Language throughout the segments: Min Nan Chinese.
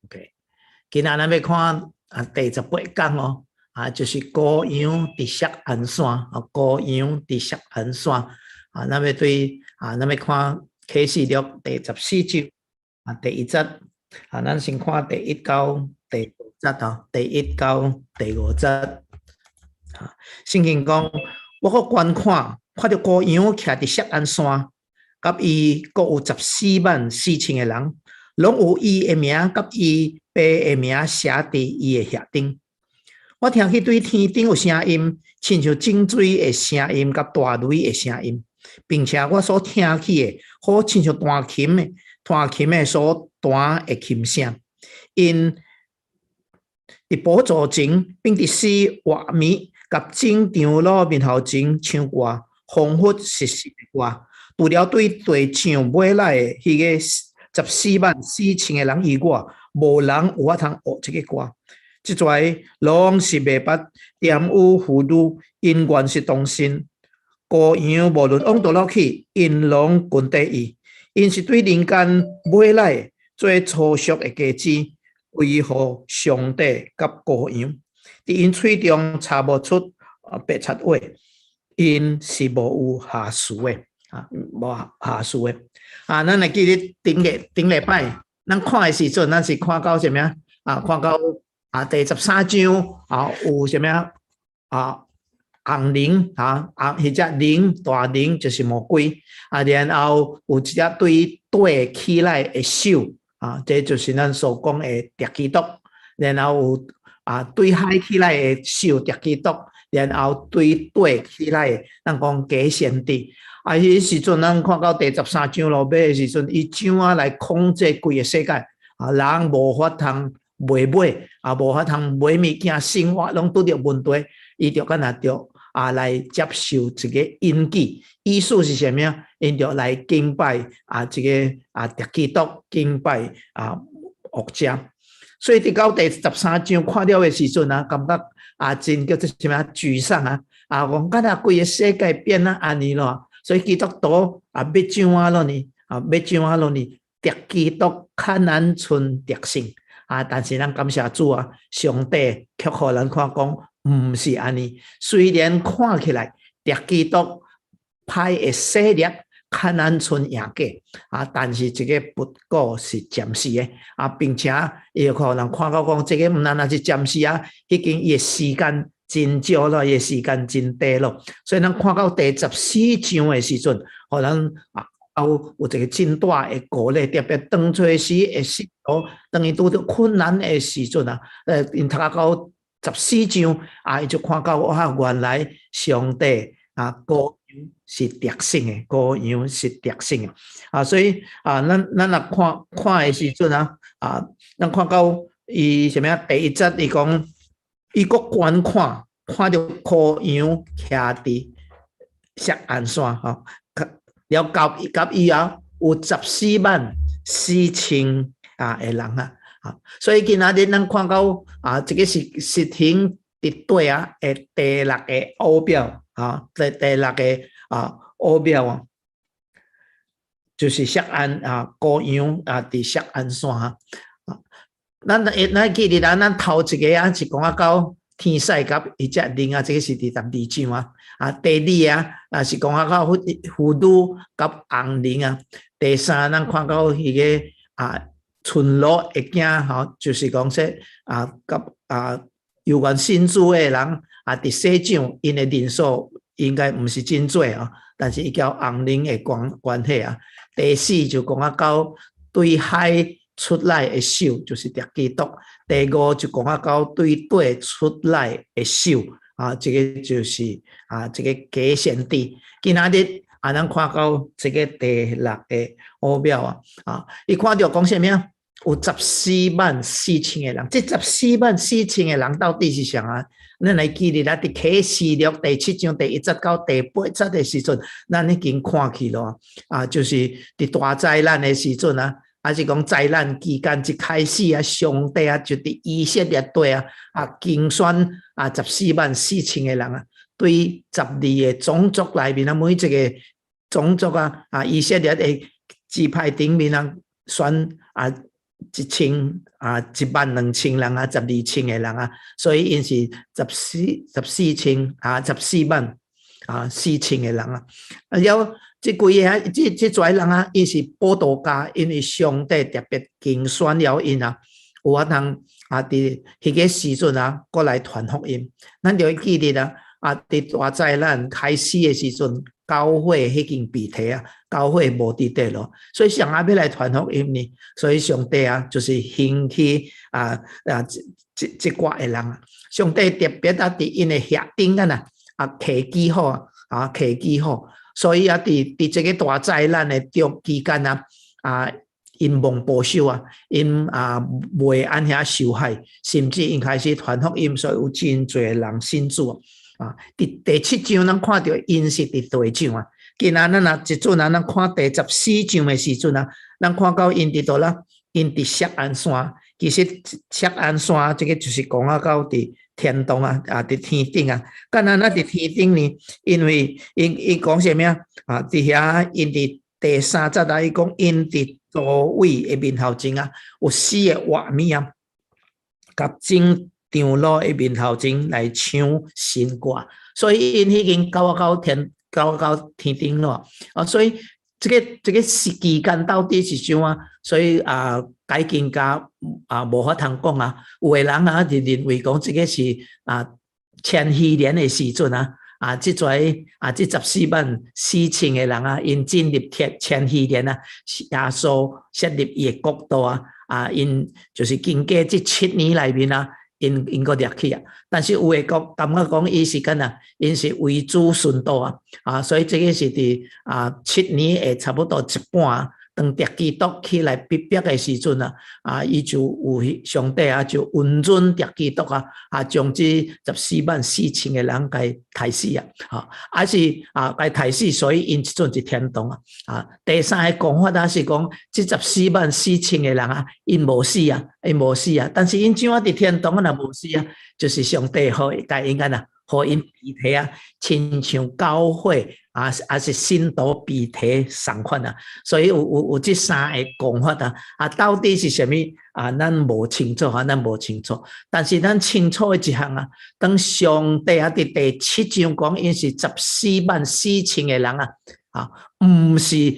OK，今仔咱欲看啊第18講哦，啊就是羔羊佇錫安山啊，羔羊佇錫安山啊，咱欲對啊，咱欲看啟示錄第十四章啊第一節啊，咱先看第一到第五節哦，第一到第五節啊，聖經講，我閣觀看，看著羔羊徛佇錫安山，佮伊閣有十四萬四千个人，攏有伊的名佮伊爸的名寫佇伊的額頂。我聽見對天頂有聲音，親像眾水的聲音佮大雷的聲音，並且我所聽去的，好親像彈琴的所彈的琴聲。𪜶佇寶座前，並佇死活物佮眾長老面頭前唱歌，彷彿是新的歌。除了對地上買來的彼个十四萬四千个人以外，無人有法通學這个歌。這濟攏是袂捌玷污婦女，𪜶原是童身。羔羊無論往佗落去，𪜶攏跟綴伊。𪜶是對人間買來做贖贖的價錢，歸予上帝佮羔羊。佇𪜶喙中查無出白賊話，𪜶是無有瑕疵的啊，無瑕疵的。啊，咱會記得頂個頂禮拜，咱看的時陣，咱是看到啥物啊？看到啊第十三章啊，有啥物啊？紅龍啊，紅彼隻龍大龍就是魔鬼啊，然後有一隻對底起來的獸啊，這就是咱所講的敵基督。然後有啊對海起來的獸敵基督，然後對地起來的，咱講假先知。啊，彼時陣咱看到第十三章落尾的時陣，伊怎仔來控制規个世界啊？人無法通賣買啊，無法通買物件，生活攏拄著問題，伊就敢若著啊來接受一个印記，意思是啥物啊？𪜶著來敬拜啊，這个啊敵基督，敬拜啊惡者。所以佇到第十三章看了的時陣啊，感覺啊真叫做啥物啊沮喪啊！啊，講敢若規个世界變啊按呢囉，所以基督徒啊欲怎仔囉呢？啊欲怎仔囉呢？敵基督較難賰得勝啊！但是咱感謝主啊，上帝卻予咱看講毋是按呢。雖然看起來敵基督派的勢力較難賰贏過啊，但是這个不過是暫時的啊，並且伊會予人看到講，這个毋單單是暫時啊，已經伊的時間真少咯，伊的時間真短咯。所以咱看到第十四章的時陣，予咱啊有一个真大的鼓勵，特別當初時的信徒，當伊拄著困難的時陣啊，𪜶讀到十四章啊，伊就看到哇，原來上帝啊，羔羊是得勝的，羔羊是得勝的啊，所以啊，咱若看看的時陣啊，啊，咱看到伊啥物啊？第一節伊講，伊閣觀看，看著羔羊徛佇錫安山吼，了佮佮伊啊有十四萬四千啊的人啊，啊，所以今仔日咱看到啊，這个是實行佇底啊的第六个奧妙啊，第六个啊奧妙啊，就是錫安啊羔羊啊佇錫安山啊，咱會咱記得咱咱頭一个啊是講啊到天使佮彼隻龍啊，這个是第12章啊。啊，第二啊，啊是講啊到婦女佮紅龍啊。第三，咱看到彼个啊，巡邏的囝吼，就是講說啊，佮啊猶原信主的人啊，佇世上𪜶的人數應該毋是真濟啊，但是伊佮紅龍的關係啊。第四就講啊到對海出來的獸，就是敵基督。第五就講啊到對地出來的獸。啊，這个就是啊，這个假先知。今仔日啊，咱看到這个第六个奧妙啊，啊，伊看著講啥物啊？有十四萬四千个人，這十四萬四千个人到底是啥啊？咱來記得，咱佇啟示錄第七章第一節到第八節的時陣，咱已經看去咯。啊，就是佇大災難的時陣啊，還是講災難期間一開始啊，上帝啊就佇以色列地啊啊揀選啊十四萬四千个人啊，對十二个種族內面啊，每一个種族啊啊以色列的支派頂面啊選啊。1000啊，12000人啊，12,000個人啊，所以𪜶是14,000啊，14萬啊，4千個人啊。啊了，這幾个啊，這濟人啊，𪜶是佈道家，因為上帝特別揀選了𪜶啊，有法通啊，佇彼个時陣啊，閣來傳福音。咱著會記得啊，啊，佇大災難開始的時陣，教會已經被提啊，教會無佇地咯，所以誰仔欲來傳福音呢？所以上帝啊，就是興起啊啊，這寡的人啊，上帝特別啊，佇𪜶的額頂啊呐啊，刻記號啊，刻記號，所以啊，佇這個大災難的中期間啊，啊，𪜶蒙保守啊，𪜶啊袂按遐受害，甚至𪜶開始傳福音，所以有真濟人信主啊。佇第七章，咱看著𪜶是佇地上啊。今仔咱若這陣啊，咱看第14章的時陣啊，咱看到𪜶佇佗啦，𪜶佇錫安山。其實錫安山這个就是講啊到佇天堂啊，啊佇天頂啊。敢若咱佇天頂呢，因為𪜶講啥物啊？啊，佇遐𪜶佇第三節啊，伊講𪜶佇諸位的面頭前啊，有死的活物啊，佮眾長老的面頭前來唱新歌，所以𪜶已經到天頂咯。啊，所以這個時期間到底是啥啊？所以啊，解經家啊無法通講啊。有的人啊就認為講這个是啊千禧年的時陣啊，啊，這濟啊這144,000個人啊，𪜶進入天千禧年啊，耶穌設立伊的國度啊，啊，𪜶就是經過這7年內面啊，𪜶閣掠去啊，但是有的講感覺講伊是敢若，𪜶是為主殉道啊，啊，所以這个是佇啊七年的差不多一半，當敵基督起來逼迫的時陣啊，啊，伊就有上帝啊，就允准敵基督啊，啊，將這144,000個人共刣死啊，啊，還是啊共刣死，所以𪜶這陣佇天堂啊，啊，第三个講法啊是講這十四萬四千個人啊，𪜶無死啊，𪜶無死啊，但是𪜶怎啊佇天堂啊若無死啊，就是上帝予共𪜶按怎，予𪜶被提啊，親像教會啊，抑是信徒被提仝款啊，所以有這三个講法啊，啊，到底是啥物啊？咱無清楚啊，咱無清楚。但是咱清楚的一項啊，當上帝啊佇第七章講𪜶是十四萬四千個人啊，啊，毋是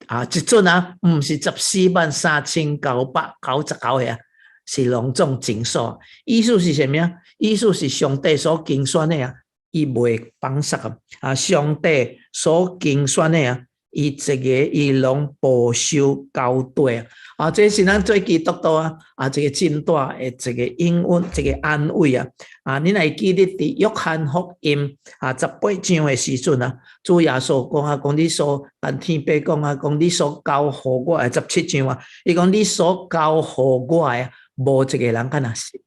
啊，這陣啊，毋是143,999個啊，是攏總整數。意思是啥物啊？意思是上帝所揀選的啊，伊袂放殺啊！啊，上帝所揀選的啊，伊一个伊攏保守到底啊！啊，這是咱做基督徒啊，啊，這个真大的一个應允，一个安慰啊！啊，你若會記得佇約翰福音啊十八章的時陣啊，主耶穌講啊，講你所共天父講啊，講你所交予我的十七章啊，伊講你所交予我的，無一个人敢若失。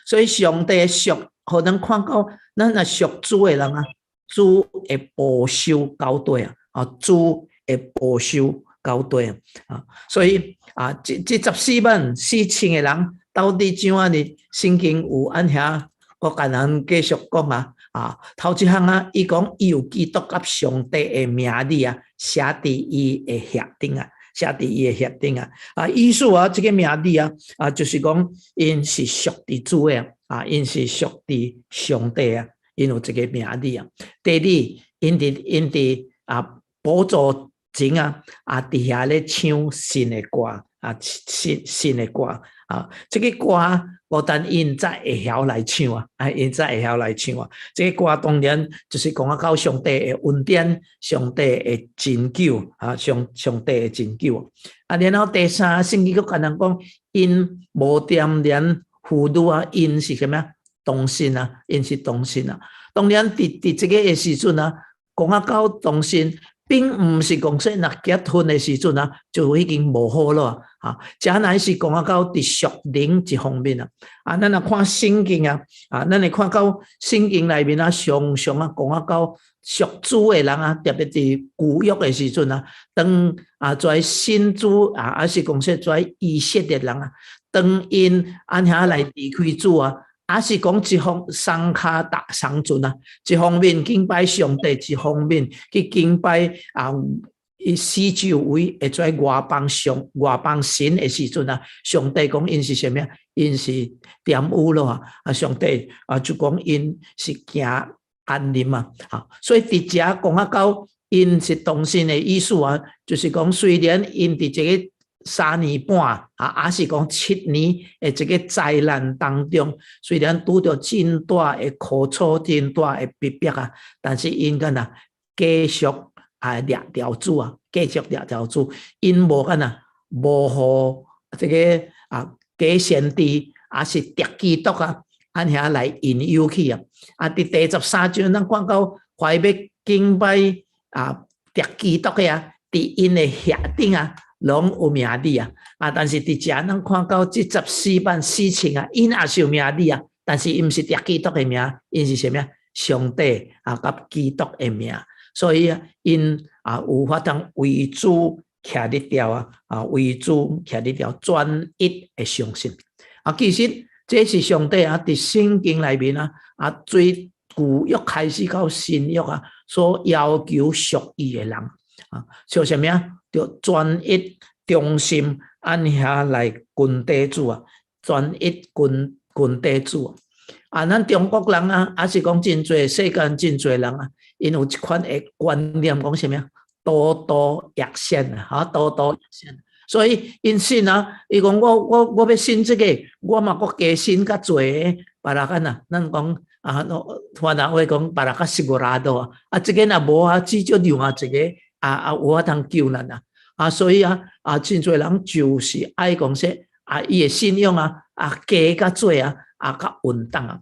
所以上帝屬，予咱看到，咱若屬主的人啊，主會保守到底啊，啊，主會保守到底啊，啊，所以啊，這十四萬四千个人到底怎啊呢？聖經有按遐，閣共咱繼續講啊，啊，頭一項啊，伊講伊有基督佮上帝的名字啊，寫佇伊的額頂啊。寫佇伊的額頂啊，啊，意思啊，這个名字啊，啊，就是講𪜶是屬佇主的啊，𪜶是屬佇上帝啊，𪜶有這个名字啊。第二，𪜶佇啊寶座前啊，啊，佇遐咧唱新的歌啊，新的歌啊，這个歌無單𪜶才會曉來唱啊，啊，𪜶才會曉來唱啊。這个歌當然就是講啊，到上帝的恩典，上帝的拯救啊，上帝的拯救。啊，然後第三，聖經閣共咱講，𪜶無惦連婦女啊，𪜶是啥物啊？單身啊，𪜶是單身啊。當然，佇這个的時陣啊，講啊到單身，並毋是講說若結婚的時陣啊，就已經無好咯啊。這乃是講啊到佇屬靈這方面啊。啊，咱若看聖經啊，啊，咱會看到聖經內面啊，常常啊講啊到屬主的人啊，特別佇舊約的時陣啊，當啊跩信主啊，抑是講說跩以色列人啊，當𪜶按遐來離開主啊。抑是講一方雙跤踏雙船啊，一方面敬拜上帝，一方面去敬拜啊伊四周圍會做外邦上外邦神的時陣啊，上帝講𪜶是啥物？𪜶是玷污咯啊！上帝啊就講𪜶是行奸淫啊！啊，所以佇遮講啊到𪜶是同信的意思啊，就是講雖然𪜶佇這个3年半啊，抑是講7年的這个災難當中，雖然拄著真大的苦楚、真大的逼迫啊，但是𪜶敢若繼續啊掠牢主啊，繼續掠牢主，𪜶無敢若無予這个啊假先知，抑是敵基督啊，按遐來引誘去啊。啊，佇第13章，咱看到懷欲敬拜啊敵基督的啊，佇𪜶的額頂啊，攏有名字啊。啊，但是佇遮咱看到這14萬4千啊，𪜶也是有名字啊，但是𪜶毋是敵基督的名，𪜶是啥物？上帝啊，佮基督的名。所以啊，𪜶啊有法通為主徛得牢啊，啊為主徛得牢，專一的相信。啊，其實這是上帝啊，佇聖經內面啊，啊對舊約開始到新約啊，所要求屬伊的人啊，像啥物啊？著專一忠心，按遐來跟綴主啊，專一跟綴主啊。啊，咱中國人啊，抑是講真濟世間真濟人啊，𪜶有一款的觀念，講啥物啊？多多益善啊，哈，多多益善。所以𪜶信啊，伊講我欲信這个，我嘛閣加信較濟个，別人敢若，咱講啊，番仔話講別人較 sigurado 啊，啊，這个若無啊，至少另外一个啊啊有法通救咱啊，啊，所以啊啊，真濟人就是愛講說啊，伊的信仰啊啊加較濟啊啊較穩當啊。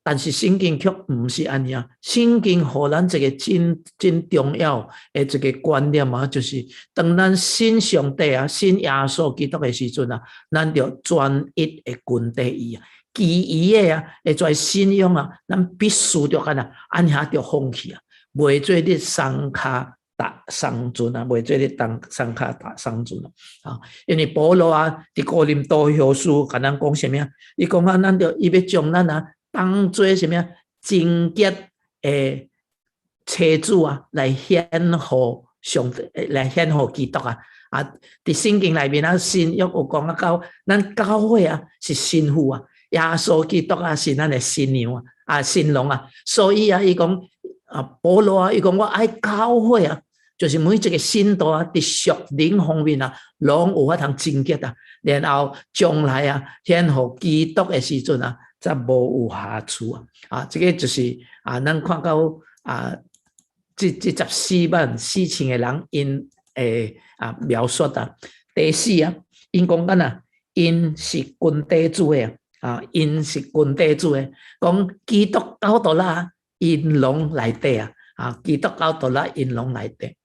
但是聖經卻毋是按呢啊！聖經予咱一个真真重要的一个觀念啊，就是當咱信上帝啊、信耶穌基督的時陣啊，咱著專一的跟綴伊啊。其餘的啊，會做信仰啊，咱必須著按怎按遐著放棄啊，袂做你雙跤踏雙船啊，袂做你當雙跤踏雙船啊！因為保羅啊，佇哥林多後書共咱講啥物啊？伊講啊，咱著伊欲將咱啊當做啥物啊？貞潔的妻子啊，來獻予上帝，來獻予基督啊！啊，佇聖經內面啊，新約有講啊，到咱教會啊是新婦啊，耶穌基督啊是咱的新娘啊，啊新郎啊，所以啊，伊講啊，保羅啊，伊講我愛教會啊，就是每一个信徒啊，佇屬靈方面啊，攏有法通貞潔啊，然後將來啊，獻予基督的時陣啊，才無有瑕疵啊！啊，這个就是啊，咱看到啊，這14萬4千个人𪜶的啊描述啊。第四啊，𪜶講敢若，𪜶是跟綴主的啊，𪜶是跟綴主的，講基督到佗落，𪜶攏內底啊，啊，基督到佗落，𪜶攏內底。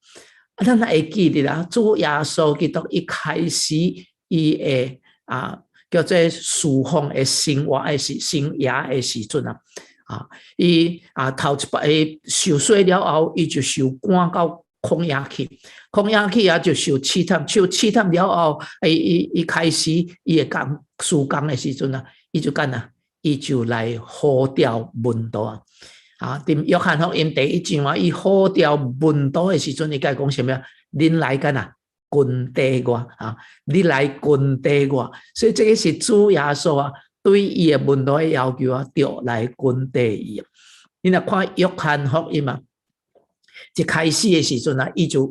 啊，咱會記得啊，主耶穌基督一開始伊的啊叫做侍奉的生活的時生涯的時陣啊，啊，伊啊頭一擺受洗了後，伊就受趕到曠野去，曠野去啊就受試探，受試探了後，伊開始伊的工事工的時陣啊，伊就幹啊，伊就來呼召門徒啊。啊，佇約翰福音第一章啊，伊呼召門徒的時陣，伊共講啥物啊？恁來幹啊，跟綴我啊！你來跟綴我，所以這个是主耶穌啊，對伊的門徒的要求啊，著來跟綴伊。你若看約翰福音啊，一開始的時陣啊，伊就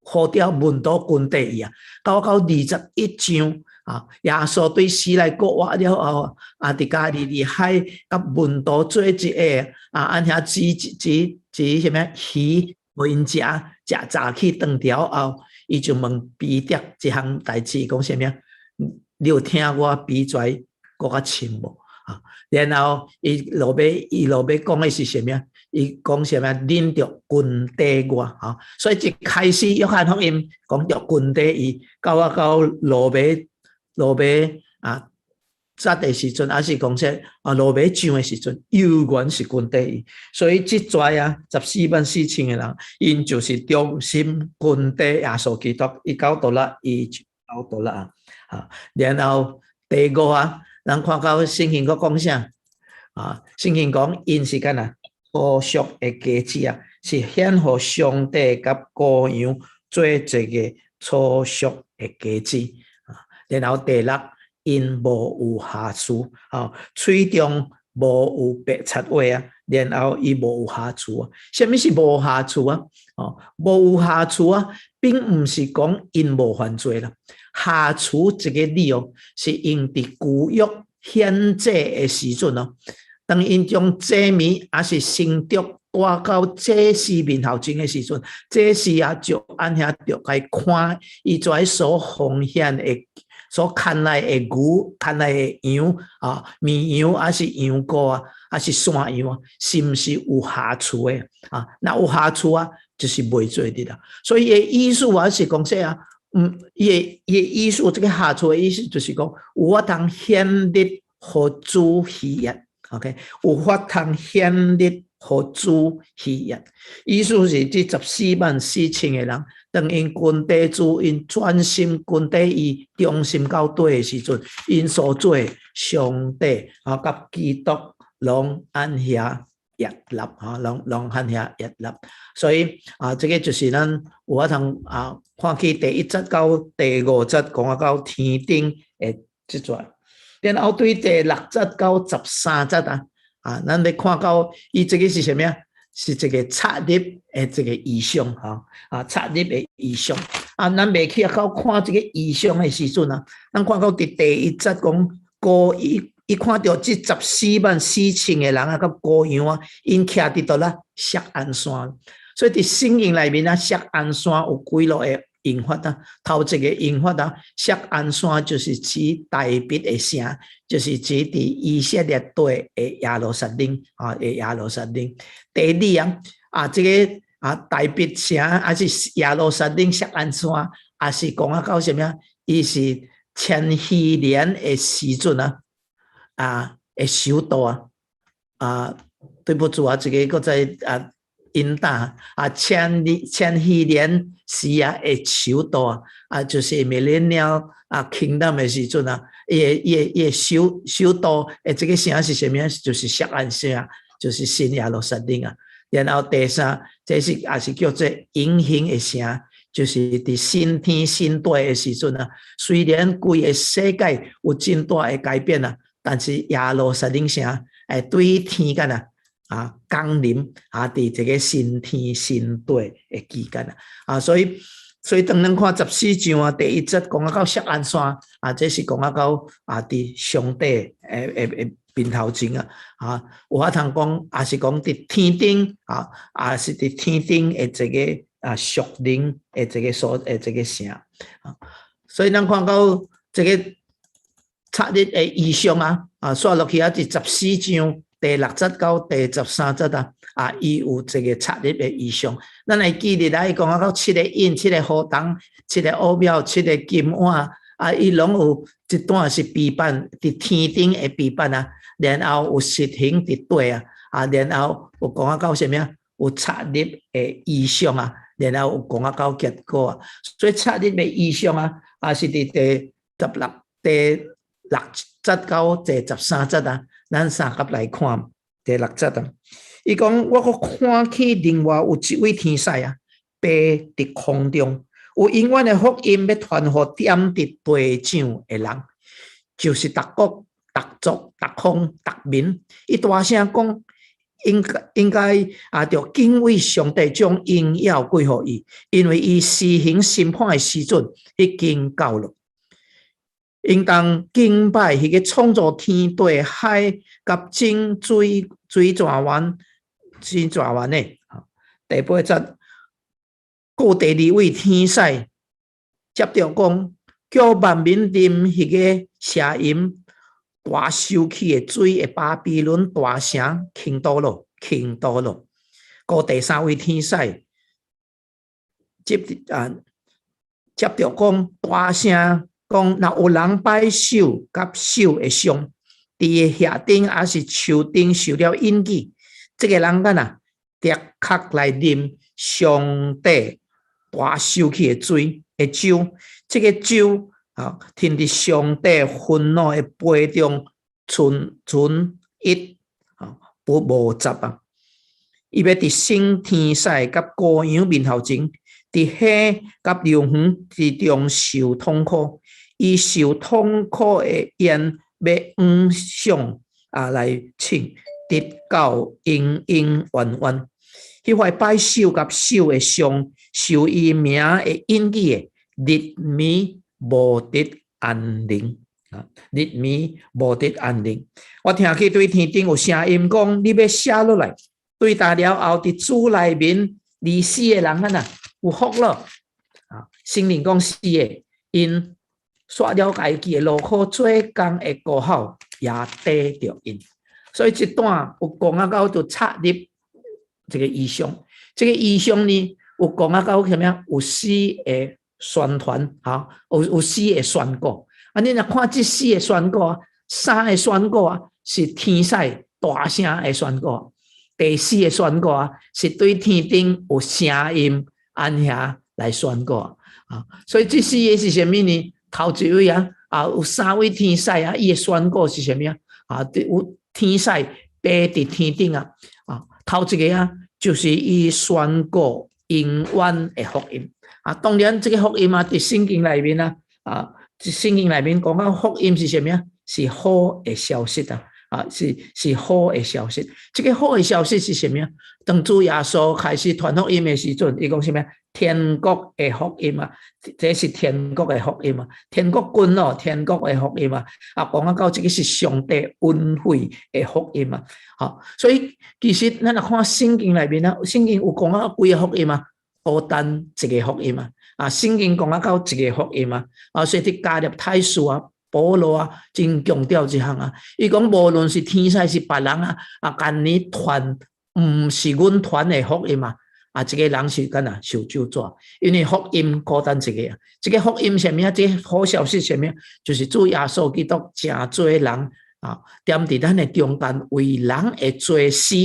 呼召門徒跟綴伊啊，到21章啊，耶穌對死來復活了後，啊，佇加利利海佮門徒做一下啊，按遐煮煮煮啥物魚，予𪜶食，食早起頓了後，伊就問彼得這項代誌，講啥物？你有疼我比這閣較深無？啊，然後伊落尾講的是啥物？伊講啥物？恁著跟綴我，哈！所以一開始約翰福音講著跟綴伊，到啊到落尾啊，節的時陣，抑是講說啊落尾章的時陣，猶原是跟綴伊。所以這逝啊14萬4千个人，𪜶就是忠心跟綴耶穌基督，伊到佗落，伊就到佗落啊！啊，然後第五啊，咱看到聖經閣講啥？啊，聖經講𪜶是干若可贖的價值啊，是獻予上帝佮羔羊。做一个初熟的果子啊。然後第六，𪜶無有瑕疵啊，喙中無有白賊話啊，然後伊無有瑕疵啊。啥物是無瑕疵啊？哦，無有瑕疵啊，並毋是講𪜶無犯罪啦。瑕疵這个字哦，是用佇舊約獻祭的時陣哦，當𪜶將祭物抑是牲畜帶到祭司面頭前的時陣，祭司啊就按遐著愛看伊跩所奉獻的、所牽來的牛、牽來的羊啊，綿羊抑是羊羔啊，抑是山羊啊，是毋是有瑕疵的啊？若有瑕疵啊，就是袂做得啦。所以伊的意思啊是講啥啊？伊的意思，這个瑕疵的意思就是講有法通顯日予主喜悅，OK，有法通顯日予主喜悅。意思是這144,000個人，當𪜶跟綴主，𪜶專心跟綴伊，忠心到底的時陣，𪜶所做上帝啊，佮基督攏按遐悅納啊，攏按遐悅納。所以啊，這个就是咱有法通啊，看起第一節到第五節講啊到天頂的這段，然後對第六節到13節啊，啊，咱欲看到伊這个是啥物啊？是一个插入的一个異象吼，啊，插入的異象啊，咱未去到看這个異象的時陣啊，咱看到佇第一節講羔伊伊看著這十四萬四千個人啊，佮羔羊啊，𪜶徛佇佗啦？錫安山。所以佇聖經內面啊，錫安山有幾落個用法啊。頭一個用法啊，錫安山就是指大衛的城，就是指佇以色列地的耶路撒冷啊，的耶路撒冷。第二啊，啊，這个啊大衛城還是耶路撒冷錫安山，也是講啊到啥物啊？伊是千禧年的時陣啊，啊，的首都啊，啊，對不住啊，這个閣再啊。引導啊，千禧年時啊，的首都啊，啊，就是 Millennial 啊，Kingdom 的時陣啊，伊的首都的這个城是啥物？就是錫安城，就是新耶路撒冷啊。然後第三，這是也是叫做永恆的城，就是佇新天新地的時陣啊。雖然規个世界有真大的改變啊，但是耶路撒冷城會對天間啊。啊，降臨啊，佇這个新天新地的期間啊，啊，所以當咱看十四章啊，第一節講啊到錫安山啊，這是講啊到啊，佇上帝的面頭前啊，啊，有法通講，也是講佇天頂啊，也是佇天頂的這个啊屬靈的這个所的這个城啊，所以咱看到這个插入的異象啊，啊，煞落去啊，佇十四章第六節到第13節啊，啊，伊有一个插入的異象。咱會記得來，伊講啊，到七个印、七个烏冬、七个奧廟、七个金碗，啊，伊攏有一段是比範佇天頂的比範啊，然後有實行佇地啊，啊，然後有講啊到啥物啊？有插入的異象啊，然後有講啊到結果啊。所以插入的異象啊，啊是佇第16、第六節到第13節啊。咱三甲來看第六節啊，伊講我閣看見另外有一位天使啊，飛佇空中，有永遠的福音欲傳予踮佇地上的人，就是逐國、逐族、逐方、逐民。伊大聲講，應該啊，著敬畏上帝，將榮耀歸予伊，因為伊施行審判的時陣已經到了。應當敬拜彼个創造天地海佮眾水泉源、水泉源的。第八節，閣第二位天使接著講，叫萬民啉彼个邪淫大收去的水的巴比倫大城傾倒了，傾倒了。閣第三位天使接著講，大聲講，若有人拜獸佮獸的像，佇伊額頂抑是手頂受了印記，這个人敢若的確來啉上帝大受氣的水的酒，這个酒啊，停佇上帝憤怒的杯中，純純一啊，不無雜啊！伊欲佇聖天使佮羔羊面頭前，佇海佮流園之中受痛苦，伊受痛苦的煙欲往上啊來衝，直到永永遠遠。彼塊擺獸佮獸的像，受伊名的印記的，日暝無得安寧啊！日暝無得安寧。我聽見對天頂有聲音講：你欲寫落來，對焦了後，佇主內面離死的人按怎有福咯！啊，聖靈講是的，𪜶煞了家己的勞苦做工的果效也綴著𪜶。所以這段有講啊到就插入這個異象，這個異象呢有講啊到啥物？有四個宣傳，哈，有四個宣告。啊，你若看這四個宣告啊，三個宣告啊是天使大聲的宣告，第四個宣告啊是對天頂有聲音按遐來宣告啊。所以這四個是啥物呢？頭一位啊，啊有三位天使啊，伊的宣告是啥物啊？啊，有天使飛佇天頂啊，啊，頭一個啊，就是伊宣告永遠的福音啊。當然，這個福音啊，佇聖經內面啊，啊，聖經內面講到福音是啥物啊？是好的消息啊，啊，是好的消息。這個好的消息是啥物啊？當主耶穌開始傳福音的時陣，伊講啥物？天國的福音啊，這是天國的福音啊，天國近咯，天國的福音啊，啊，講啊到這個是上帝恩惠的福音啊，好，所以其實咱若看聖經內面啊，聖經有講啊幾个福音啊，孤單一个福音啊，啊，聖經講啊到一個福音啊，啊，所以佇加拉太書啊，保羅啊，真強調這項啊，伊講無論是天使是別人啊，啊，共你傳毋是阮傳的福音啊。啊，這個人是敢若受咒詛，因為福音孤單一個啊。這個福音啥物啊？這個好消息啥物？就是主耶穌基督成做人啊，踮佇咱的中間為人的罪死，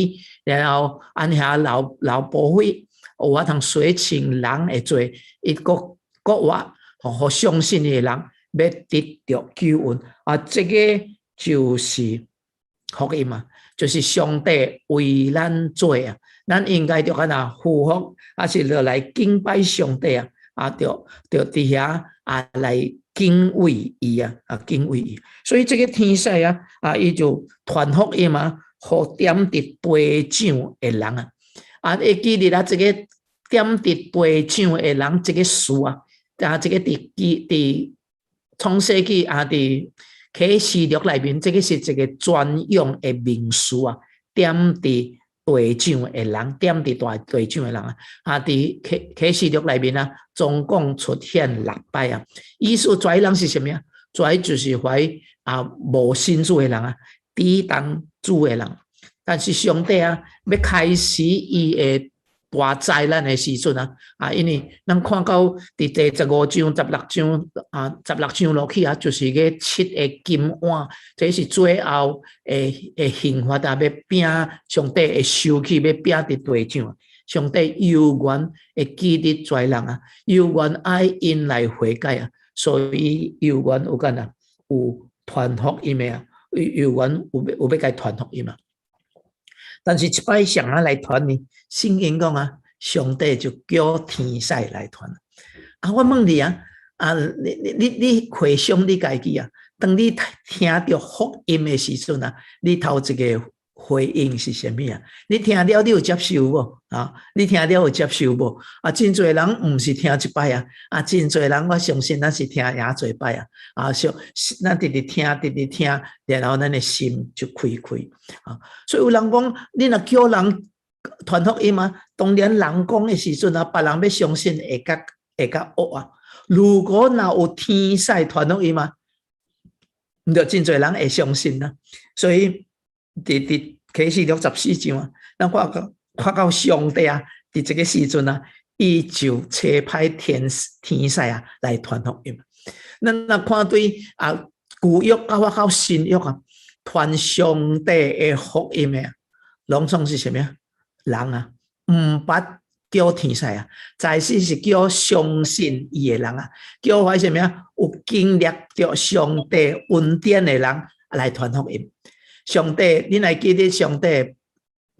然後按遐流流寶血，有法通洗清人的罪，伊閣復活，予相信的人欲得著救恩啊！這個就是福音啊，就是上帝為咱做啊。咱應該著按怎俯伏，抑是落來敬拜上帝啊！啊，著著佇遐啊來敬畏伊啊，啊敬畏伊。所以這個天使啊，啊伊就傳福音啊，予踮佇地上的人啊，啊會記得啊，這個踮佇地上的人這個詞啊，啊這個佇記佇創世紀啊，佇啟示錄內面，這個是一個專用的名詞啊，踮佇地上的人，踮佇大地上的人啊，啊，佇啟示錄內面啊，總共出現六擺啊。意思遮人是啥物啊？遮就是懷啊無信主的人啊，抵擋主的人。但是上帝啊，欲開始伊的大災難的時陣啊，啊，因為咱看到佇第15章、十六章啊，十六章落去啊，就是個七个金碗，這是最後的刑罰啊，欲摒上帝會收去，欲摒佇地上。上帝猶原會記得遮人啊，猶原愛𪜶來悔改啊，所以猶原有干啊，有傳福音的啊，猶原有欲共傳福音啊。但是這擺誰來傳呢？聖經講啊，上帝就叫天使來傳。啊，我問你啊，啊，你回想你家己啊，當你聽著福音的時陣啊，你頭一個回應是啥物啊？你聽了你有接受無？啊，你聽了有接受無？啊，真濟人毋是聽一擺啊，啊，真濟人我相信咱是聽誠濟擺啊，啊，像咱直直聽，直直聽，然後咱的心就開開啊。所以有人講，你若叫人傳福音啊，當然人講的時陣啊，別人欲相信會較惡啊。如果若有天使傳福音啊，毋著真濟人會相信啊。所以佇啟示錄14章啊，咱看到上帝啊，佇這個時陣啊，伊就差派天使啊來傳福音。咱若看對啊舊約到到新約啊，傳上帝的福音的，攏總是啥物啊？人啊，毋捌叫天使啊，在世是叫相信伊的人啊，叫彼啥物啊？有經歷著上帝恩典的人來傳福音。上帝，恁會記得上帝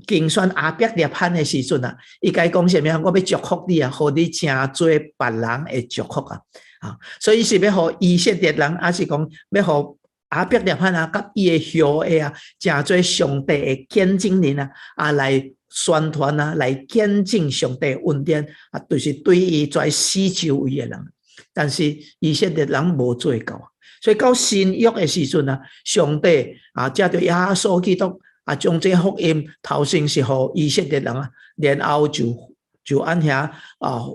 競選亞伯拉罕的時陣啊，伊共伊講啥物？我欲祝福你啊，予你成做別人的祝福啊！啊，所以是欲予以色列人，抑是講欲予亞伯拉罕啊，佮伊的後裔啊，成做上帝的見證人啊，啊來宣傳啊，來見證上帝恩典啊，就是對伊在四周圍的人。但是以色列人無做到，所以到新約的時陣啊，上帝啊，藉著耶穌基督啊，將這福音頭先是予以色列人啊，然後就按遐啊，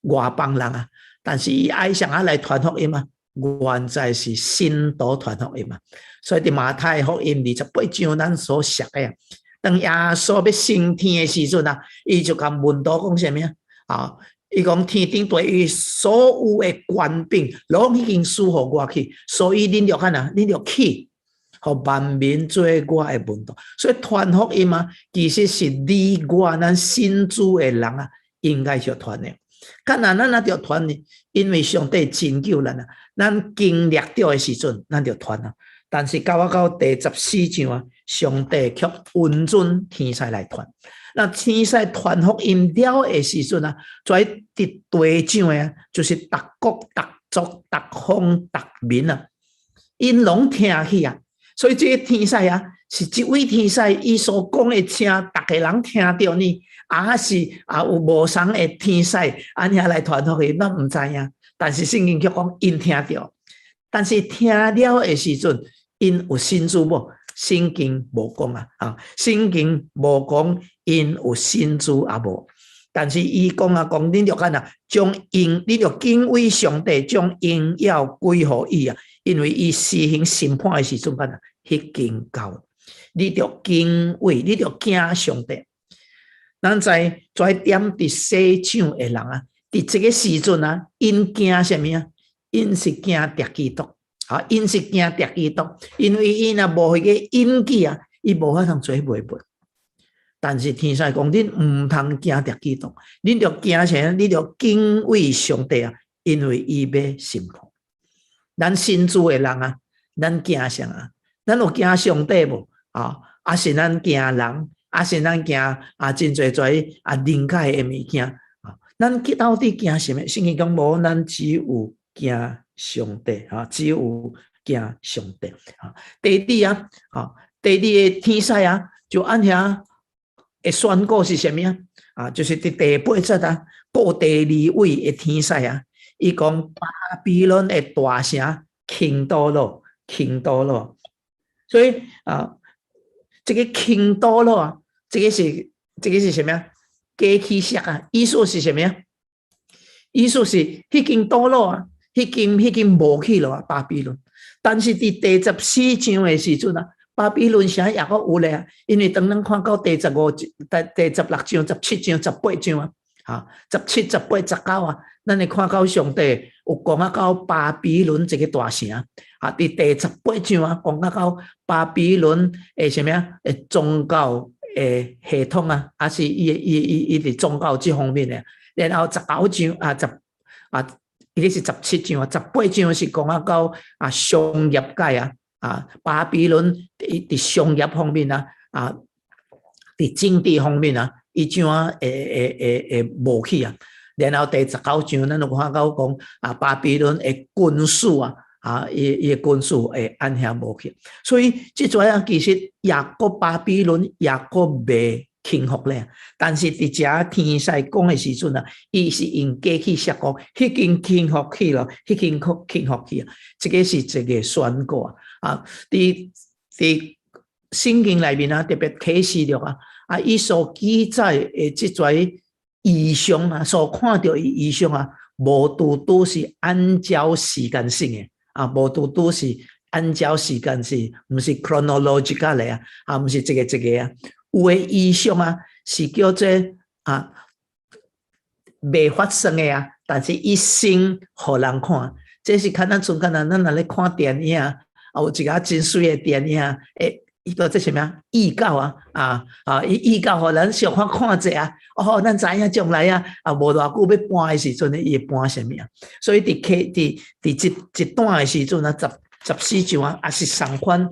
予外邦人啊，但是伊愛啥人來傳福音啊？原在是信徒傳福音啊，所以佇馬太福音28章咱所熟的啊，當耶穌欲升天的時陣啊，伊就共門徒講啥物啊？啊，伊講天頂地伊所有的權柄，攏已經賜予我去，所以恁著按怎，恁著去，予萬民做我的門徒。所以傳福音啊，其實是你我咱信主的人啊，應該去傳的。敢若咱若著傳呢？因為上帝拯救咱啊，咱經歷著的時陣，咱就傳啊。但是到啊到第十四章啊，上帝卻允准天使來傳。那天使傳福音了的時陣啊，在佇地上的，就是逐國、逐族、逐方、逐民啊，𪜶攏聽去啊。所以這个天使啊，是一位天使，伊所講的聲，逐个人聽著呢，抑是啊有無仝的天使按遐來傳福音，咱毋知影。但是聖經卻講𪜶聽著，但是聽了的時陣，𪜶有信主無？聖經無講啊，啊，聖經無講𪜶有信主抑無。但是伊講啊，講恁著按怎，將榮，恁著敬畏上帝，將榮耀歸予伊啊，因為伊施行審判的時陣，按怎，彼經到，你著敬畏，你著驚上帝。咱知在踮佇世上的人啊，佇這个時陣啊，𪜶驚啥物啊？𪜶是驚敵基督，啊，𪜶是驚敵基督，因為𪜶若無彼个印記啊，伊無法通做賣物。但是天使講，恁毋通驚敵基督，恁著驚啥？你著敬畏上帝啊，因為伊欲審判。咱信主的人啊，咱驚啥啊？咱有驚上帝無？啊，抑是咱驚人？抑是咱驚啊？真濟濟啊靈界的物件啊？咱到底驚啥物？聖經講無，咱只有驚上帝啊，只有驚上帝啊。第二啊，啊，第二个天使啊，就按遐的宣告是啥物啊？啊，就是佇第八節啊，告第二位的天使啊，伊講巴比倫的大城傾倒囉，傾倒囉。所以啊，這个傾倒囉啊，這个是啥物啊？過去式啊，意思是啥物啊？意思是彼間倒囉啊，彼間無去囉啊，巴比倫。但是佇第十四章的時陣啊，巴比倫城猶閣有咧啊，因為當咱看到第十五、第十六章、十七章、十八章啊，啊，十七、十八、十九啊，咱會看到上帝有講啊到巴比倫這个大城啊，佇第十八章啊，講啊到巴比倫的啥物啊？的宗教的系統啊，抑是伊佇宗教這方面的。然後十九章啊，十啊，伊个是十七章啊，十八章是講啊到啊商業界啊，啊巴比倫佇商業方面啊，啊佇政治方面啊，伊怎啊會無去啊？然後第十九章，咱就看到講啊，巴比倫的軍事啊，啊，伊的軍事會按遐無去。所以這陣啊，其實猶閣巴比倫猶閣未傾覆咧。但是佇遮天使講的時陣啊，伊是用過去式講，彼間傾覆去囉，彼間傾覆去啊，這个是一个宣告啊。啊，佇聖經內面啊，特別啟示錄啊，啊，伊所記載的這陣異象啊，所看著的異象啊，無拄拄是按照時間性的啊，無拄拄是按照時間是，毋是 chronological 的啊，啊，毋是一个一个啊，有的異象啊，是叫做啊未發生的啊，但是伊先予人看，這是較咱像敢若咱若咧看電影啊，有一个真媠的電影，欸，伊個這啥物啊？預告啊，啊啊！伊預告予咱小可看者啊，哦，咱知影將來啊，啊，無偌久欲搬的時陣，伊會搬啥物啊？所以佇啟佇佇這一段的時陣啊，十四章啊，也是仝款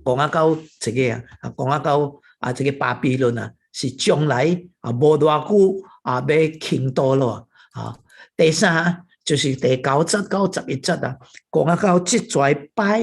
講啊到這个啊，講啊到啊，這個巴比倫啊，是將來啊無偌久啊欲傾倒咯啊。第三就是第九節到十一節啊，講啊到這跩拜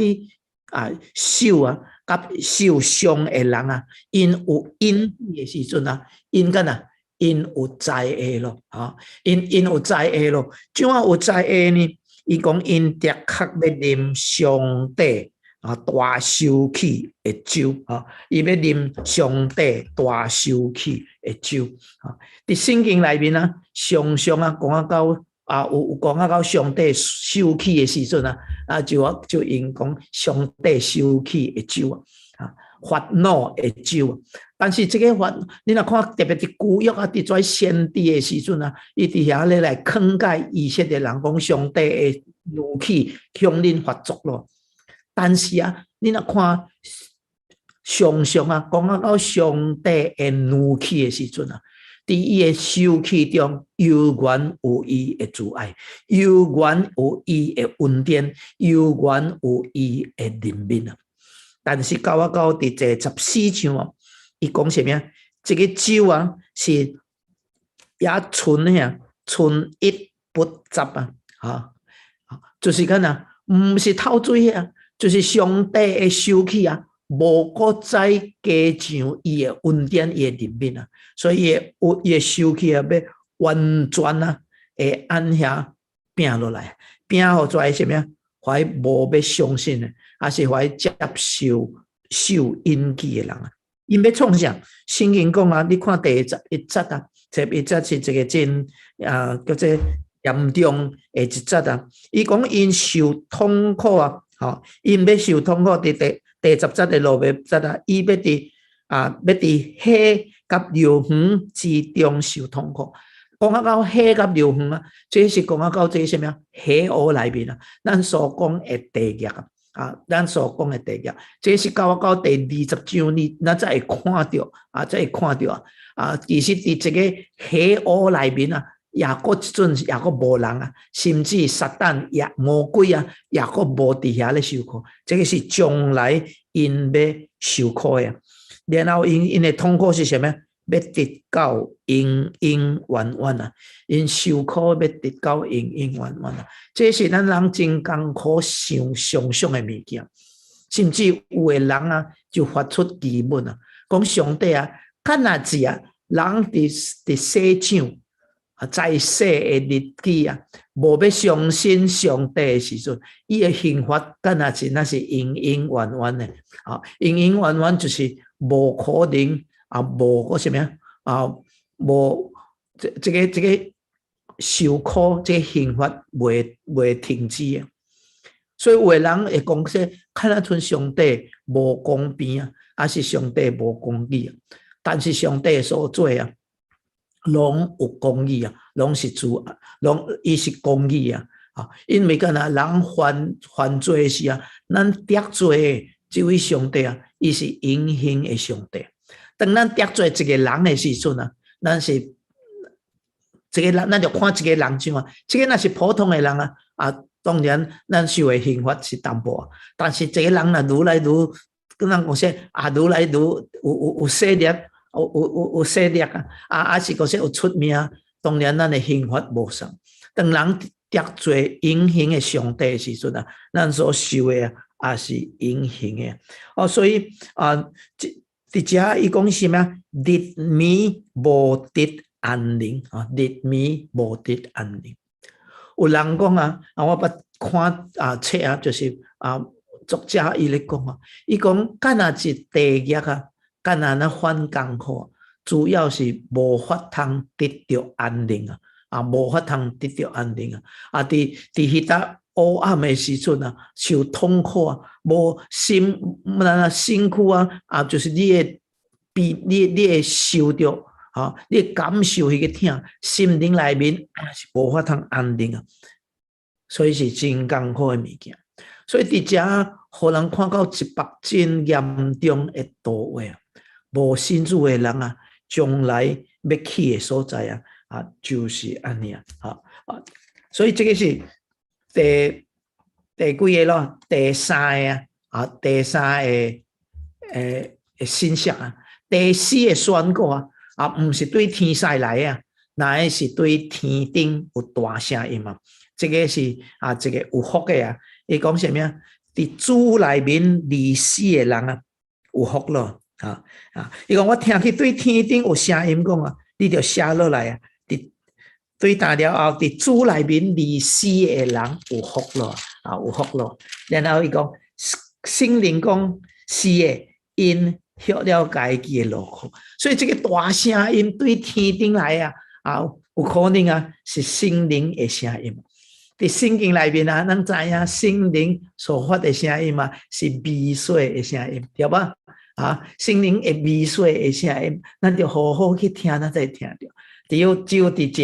啊獸啊，佮獸像的人啊，𪜶有印的時陣啊，𪜶敢若𪜶有災禍咯，啊，𪜶有災禍咯，怎樣有災禍呢？伊講𪜶的確欲啉上帝啊大受氣的酒，啊，伊欲啉上帝大受氣的酒，啊，佇聖經內面啊，常常啊講啊到啊有講啊到上帝受氣的時陣啊，啊就就用講上帝受氣的酒啊，啊發怒的酒。但是這個發，你若看特別佇舊約啊，佇做先知的時陣啊，伊佇遐咧來勸誡以色列人講上帝的怒氣向恁發作咯。但是啊，你若看常常啊，講啊到上帝的怒氣的時陣啊，佇伊的受氣中，猶原有伊的慈愛，猶原有伊的恩典，猶原有伊的憐憫啊。但是到啊到佇第十四章哦，伊講啥物啊？這個酒啊，是也純的純一不雜啊，哈，就是講啊，毋是透水啊，就是上帝的受氣啊，無閣再加上伊的恩典、伊的憐憫啊，所以伊的伊的受氣啊，欲完全啊，會按遐拚落來，拚予遮啥物啊？予無欲相信的，抑是予接受受印記的人啊。𪜶欲創啥？聖經講啊，你看第十一節啊，十一節是一個真啊叫做嚴重的一節啊。伊講𪜶受痛苦啊，吼，𪜶欲受痛苦，佇第十節的落尾節啊，伊欲佇啊欲佇火佮硫磺之中受痛苦。講啊到火佮硫磺啊，這是講啊到這啥物啊？火湖內面啊，咱所講的地獄啊。啊，咱所講的地獄，這是到到第二十章，你咱才會看著啊，才會看著啊。啊，其實佇這個火湖內面啊，也閣這陣也閣無人啊，甚至撒旦也魔鬼啊，也閣無佇遐咧受苦。這個是將來𪜶欲受苦的。然後𪜶的痛苦是啥物？欲直到永永遠遠啊！𪜶受苦欲直到永永遠遠啊！這是咱人真艱苦想想像的物件，甚至有的人啊，就發出疑問啊，講上帝啊，敢若是啊，人佇佇世上啊，在世的日子啊，無欲相信上帝的時陣，伊的刑罰敢若是那是永永遠遠的啊，永永遠遠就是無可能。啊，無閣啥物啊？啊，無這這個這個受苦，這個刑罰袂袂停止啊。所以有的人會講說，敢若賰上帝無公平啊，抑是上帝無公義啊？但是上帝所做啊，攏有公義啊，攏是主，攏伊是公義啊。啊，因為敢若人犯犯罪時啊，咱得罪的這位上帝啊，伊是永恆的上帝。當咱得罪一個人的時陣啊，咱是一個人，咱就看一個人像啊，這個若是普通的人啊，啊，當然咱受的刑罰是淡薄，但是這個人若愈來愈，佮咱講說啊，愈來愈有有有勢力，有有有有勢力啊，啊，抑是講說有出名，當然咱的刑罰無相仝。當人得罪永恆的上帝的時陣啊，咱所受的啊，也是永恆的。哦，所以啊，這佇遮伊講啥物？日暝無得安寧啊！日暝無得安寧。有人講啊，啊，我捌看啊冊啊，就是啊作者伊咧講啊，伊講敢若是地獄啊，敢若按呢款艱苦，主要是無法通得著安寧啊！啊，無法通得著安寧啊！啊，佇佇彼搭黑暗的時陣啊，受痛苦啊，無心那身軀啊，啊，就是你會比你你會受著，啊，你會感受彼個疼，心靈內面也是無法通安寧啊，所以是真艱苦的物件。所以佇遮，予人看到一幅真嚴重的圖畫啊！無信主的人啊，將來欲去的所在啊，啊，就是按呢啊，啊，所以這個是第第幾個咯？第三個啊，啊，第三個誒信息啊，第四个宣告啊，啊，毋是對天使來啊，乃是對天頂有大聲音啊。這个是啊，一个有福的啊。伊講啥物啊？佇主內面離死的人啊，有福咯啊啊！伊講我聽去對天頂有聲音講啊，你著寫落來啊。佇對當了後，佇主內面離死的人有福咯啊，有福咯。然後伊講聖靈講是的，𪜶歇了家己的勞苦。所以這个大聲音對天頂來啊，啊，有可能啊是聖靈的聲音。佇聖經內面啊，咱知影聖靈所發的聲音啊，是微細的聲音，對吧？啊，聖靈的微細的聲音，咱著好好去聽，咱才會聽著。只有佇遮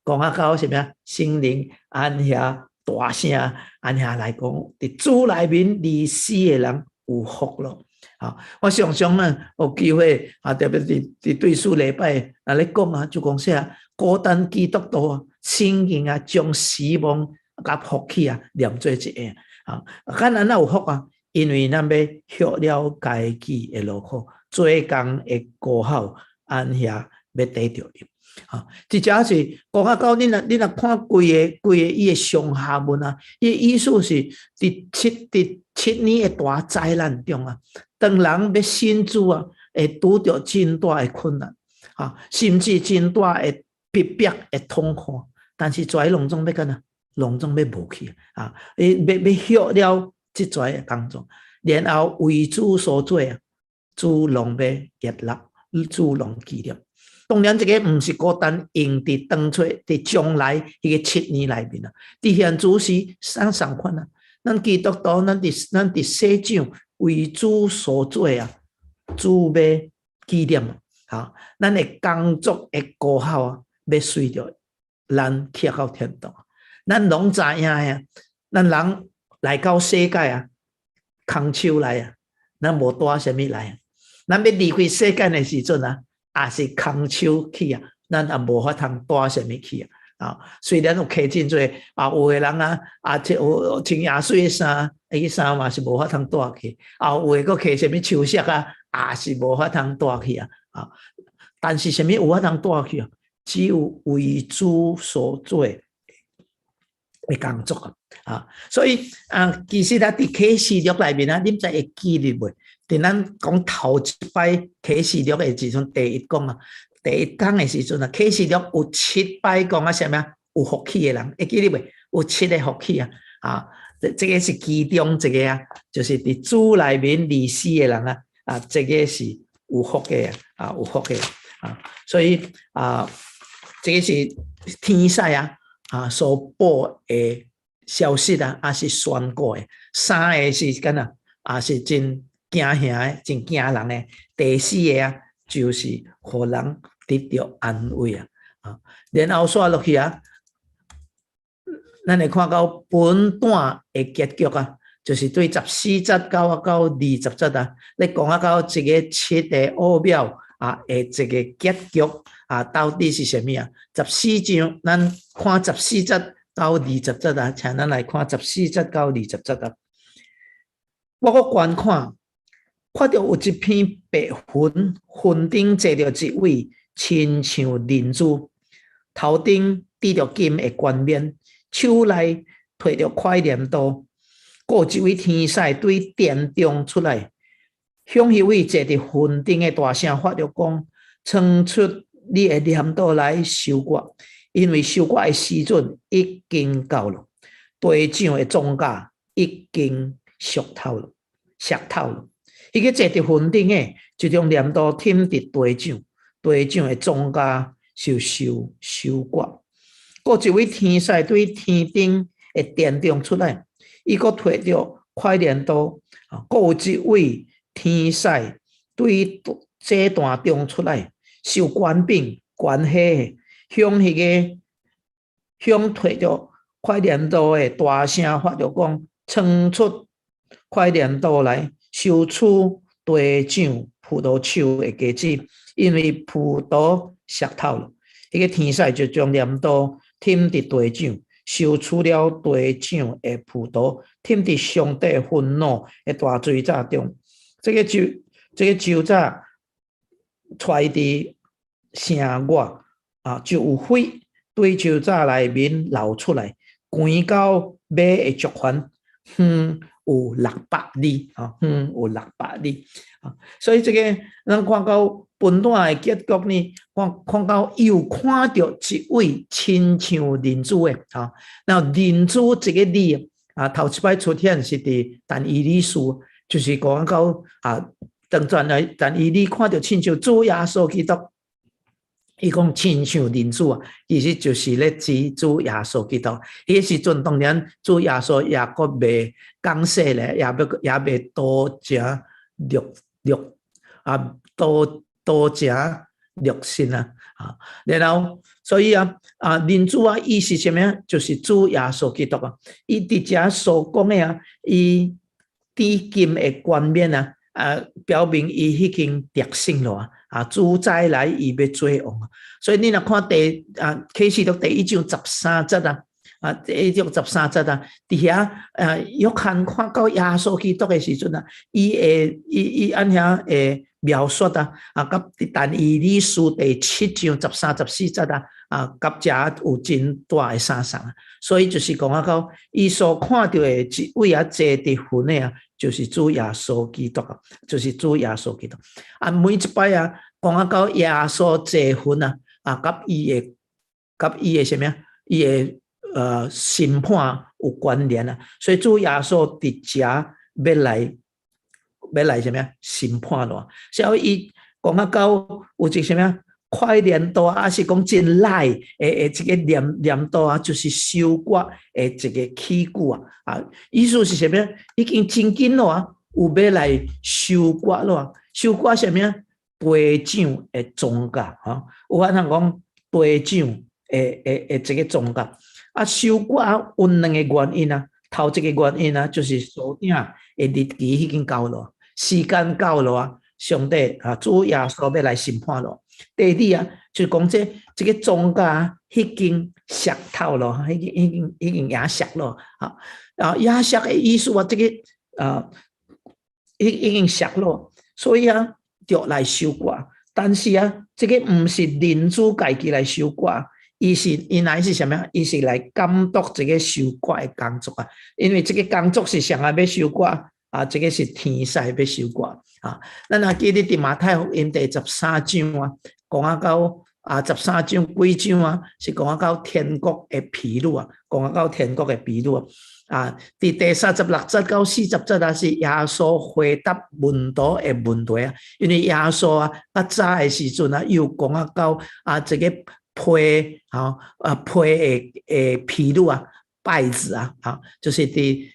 講啊到啥物啊？聖靈按遐大聲按遐來講，佇主內面離死的人有福咯。啊，我常常啊有機會啊，特別佇對主禮拜啊咧講啊，就講啥？孤單基督徒啊，聖經啊，將死亡佮福氣啊連做一個啊。敢咱若有福啊？因為咱欲歇了家己的勞苦，做工的糊口按遐欲得著伊。啊，這遮是講啊到你若看規个規個伊的上下文啊，伊的意思是佇七年的大災難中啊，當人欲信主啊，會拄著真大的困難啊，甚至真大的逼迫的痛苦，但是這攏總欲按怎？攏總欲無去啊！伊欲歇了這濟的工作，然後為主所做啊，主攏欲悅納，主攏紀念。當然，這个毋是孤單用佇當初佇將來彼个七年內面啊，佇現主時咱仝款啊。咱基督徒，咱佇世上為主所做啊，主欲紀念啊。咱的工作的糊口啊，欲隨著咱去到天堂。咱攏知影啊，咱人來到世界啊，空手來啊，咱無帶啥物來啊。咱欲離開世間的時陣啊，也是空手去啊，咱也無法通帶啥物去啊。啊，雖然有提真濟啊，有的人啊，啊，這有穿耶穌的衫，彼衫嘛是無法通帶去。啊，有的閣提啥物秋色啊，也是無法通帶去啊。啊，但是啥物有法通帶去啊？只有為主所做的工作啊。所以啊，其實啊，佇啟示錄內面啊，恁知會記得袂？佇咱講頭一擺啟示錄的時陣，第一講啊，第一講的時陣啊，啟示錄有七擺講啊，啥物啊？有福氣的人，會記得袂？有七个福氣啊！啊，這个是其中一个啊，就是佇主內面離死的人啊，啊，這个是有福的啊，有福的啊，所以啊，這个是天使啊啊所報的消息啊，也是宣告的。三个是敢若也是真驚嚇的，真驚人的。第四个啊，就是予人得著安慰啊！啊，然後煞落去啊，咱會看到本段的結局啊，就是對十四節到20節啊，咧講啊到這个七个奧妙啊的一个結局啊，到底是啥物啊？十四章，咱看十四節到二十節啊，請咱來看十四節到二十節啊。我閣觀看，看著有一片白雲，雲頂坐著一位親像人子，頭頂戴著金的冠冕，手內提著塊鐮刀。閣有一位天使對殿中出來，向彼位坐佇雲頂的大聲發著講：衝出你的鐮刀來收割，因為收割的時陣已經到了，地上的莊稼已經熟透了，熟透了。彼个坐佇雲頂的，就將鐮刀添佇地上，地上的莊稼就受收割。閣一位天使對天頂的殿中出來，伊閣提著塊鐮刀。閣有一位天使對祭壇中出來，受權柄權勢，向彼个向提著塊鐮刀的大聲發著講：衝出塊鐮刀來，收取地上葡萄樹的果子，因為葡萄熟透了。彼个天使就將鐮刀添佇地上，收取了地上的葡萄，添佇上帝憤怒的大錐子中。這个酒，這个酒醡揣佇城外啊，就有火對樹閘內面流出來，滾到馬的足環，遠有600里，啊，遠有六百里啊。所以這個咱看到分段的結局呢，看看到又看著一位親像人子的啊。那人子這個字啊，頭一擺出現是佇但以理書，就是講到啊，當轉來但以理看著親像主耶穌基督。伊講親像人子啊，其實就是咧指主耶穌基督。彼時陣當然主耶穌也閣未降世咧，也欲也未道成肉肉啊，道道成肉身啊。啊，然後所以啊啊，人子啊，意思啥物啊？就是主耶穌基督啊。伊佇遮所講的啊，伊典金的冠冕啊，啊，表明伊已經得勝了啊！啊，主再來伊欲做王啊！所以你若看第啊啟示錄第一章十三節啊，啊第一章十三節啊，佇遐啊約翰看到耶穌基督的時陣啊，伊會伊伊按遐會描述啊，啊，佮但以理書第七章十三十四節啊，啊，佮遮有真大的相仝啊！所以就是講啊，到伊所看著的一位啊坐佇雲的啊，就是主耶穌基督啊，就是主耶穌基督。啊，每一擺啊，講啊到耶穌坐雲啊，啊，佮伊的佮伊的啥物啊？伊的審判有關聯啊。所以主耶穌佇遮欲來欲來啥物啊？審判咯。所以伊講啊到有一個啥物啊？快鐮刀啊，抑是講真利的的這個鐮鐮刀啊，就是收割的一個器具啊。啊，意思是啥物？已經真緊咯啊，有欲來收割咯啊。收割啥物啊？地長的莊稼，吼，有法通講地長的的的這個莊稼。啊，收割有兩個原因啊。頭一個原因啊，就是所定的日期已經到咯，時間到咯啊。上帝啊，主耶穌欲來審判咯。第二啊，就講這這個莊稼已經熟透咯，已經已經已經也熟咯。啊啊，也熟的意思啊，這個啊已已經熟咯，所以啊，就來收割。但是啊，這個毋是人子家己來收割，伊是伊來是啥物？伊是來監督這個收割的工作啊。因為這個工作是誰來欲收割啊？這個是天使欲收割啊。咱若記得佇馬太福音第十三章啊，講啊到啊十三章幾章啊，是講啊到天國的比喻啊，講啊到天國的比喻啊。啊，佇第36節到40節啊，是耶穌回答門徒的問題啊。因為耶穌啊，較早的時陣啊，有講啊到啊這個批吼啊批的的比喻啊，稗子啊，啊，就是佇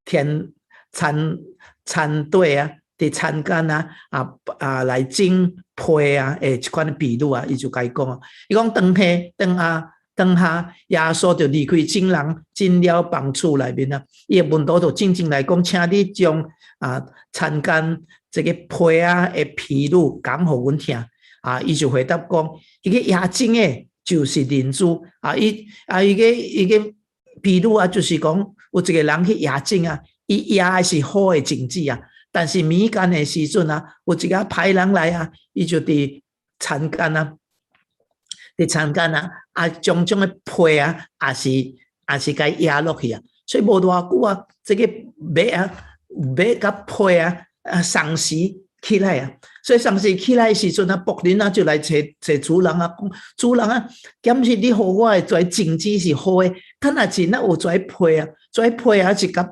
田田田地啊，佇田間啊啊啊來種批啊，的這款比喻啊，伊就共伊講啊，伊講當下當下當下，耶穌就離開眾人，進了房厝內面啊。伊的門徒就進前來講，請你將啊田間這個批仔的比喻講予阮聽。啊，伊就回答講，彼個壓種的，就是人子啊，伊啊伊個伊個比喻啊，就是講有一個人去壓種啊，伊壓的是好的種子啊，但是暝間的時陣啊，有一個歹人來啊，伊就佇田間啊，佇田間啊，啊將種的批啊，也是也是共壓落去啊，所以無偌久啊，這個麥啊麥佮批啊啊同時起來啊，所以同時起來的時陣啊，僕人啊就來揣揣主人啊，講主人啊，敢是你予我的這種子是好的，敢若是那有這批啊，這批啊是佮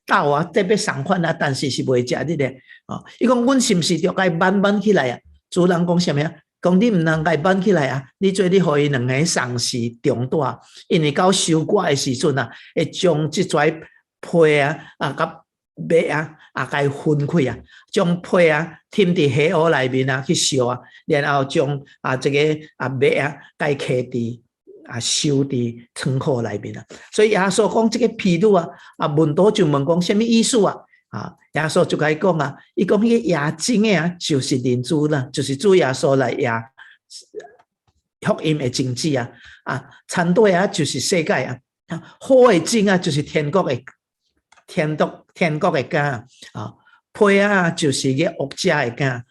斗啊，特別相款啊，但是是袂食得的哦。伊講阮是毋是著共挽挽起來啊？主人講啥物啊？講你毋通共挽起來啊！你做你予伊兩個同時長大，因為到收割的時陣啊，會將這跩批啊啊佮麥啊啊共伊分開啊，將批啊添佇火爐內面啊去燒啊，然後將啊這個啊麥啊共伊囥佇啊收佇倉庫內面啊。所以耶穌講這個比喻啊，啊門徒就問講啥物意思啊？啊，耶穌就共伊講啊，伊講彼個壓種的啊，就是人子啦，就是主耶穌來壓福音的種子啊，啊，田地啊就是世界啊，好的種啊就是天國的天國天國的囝啊，批仔就是個惡者的囝，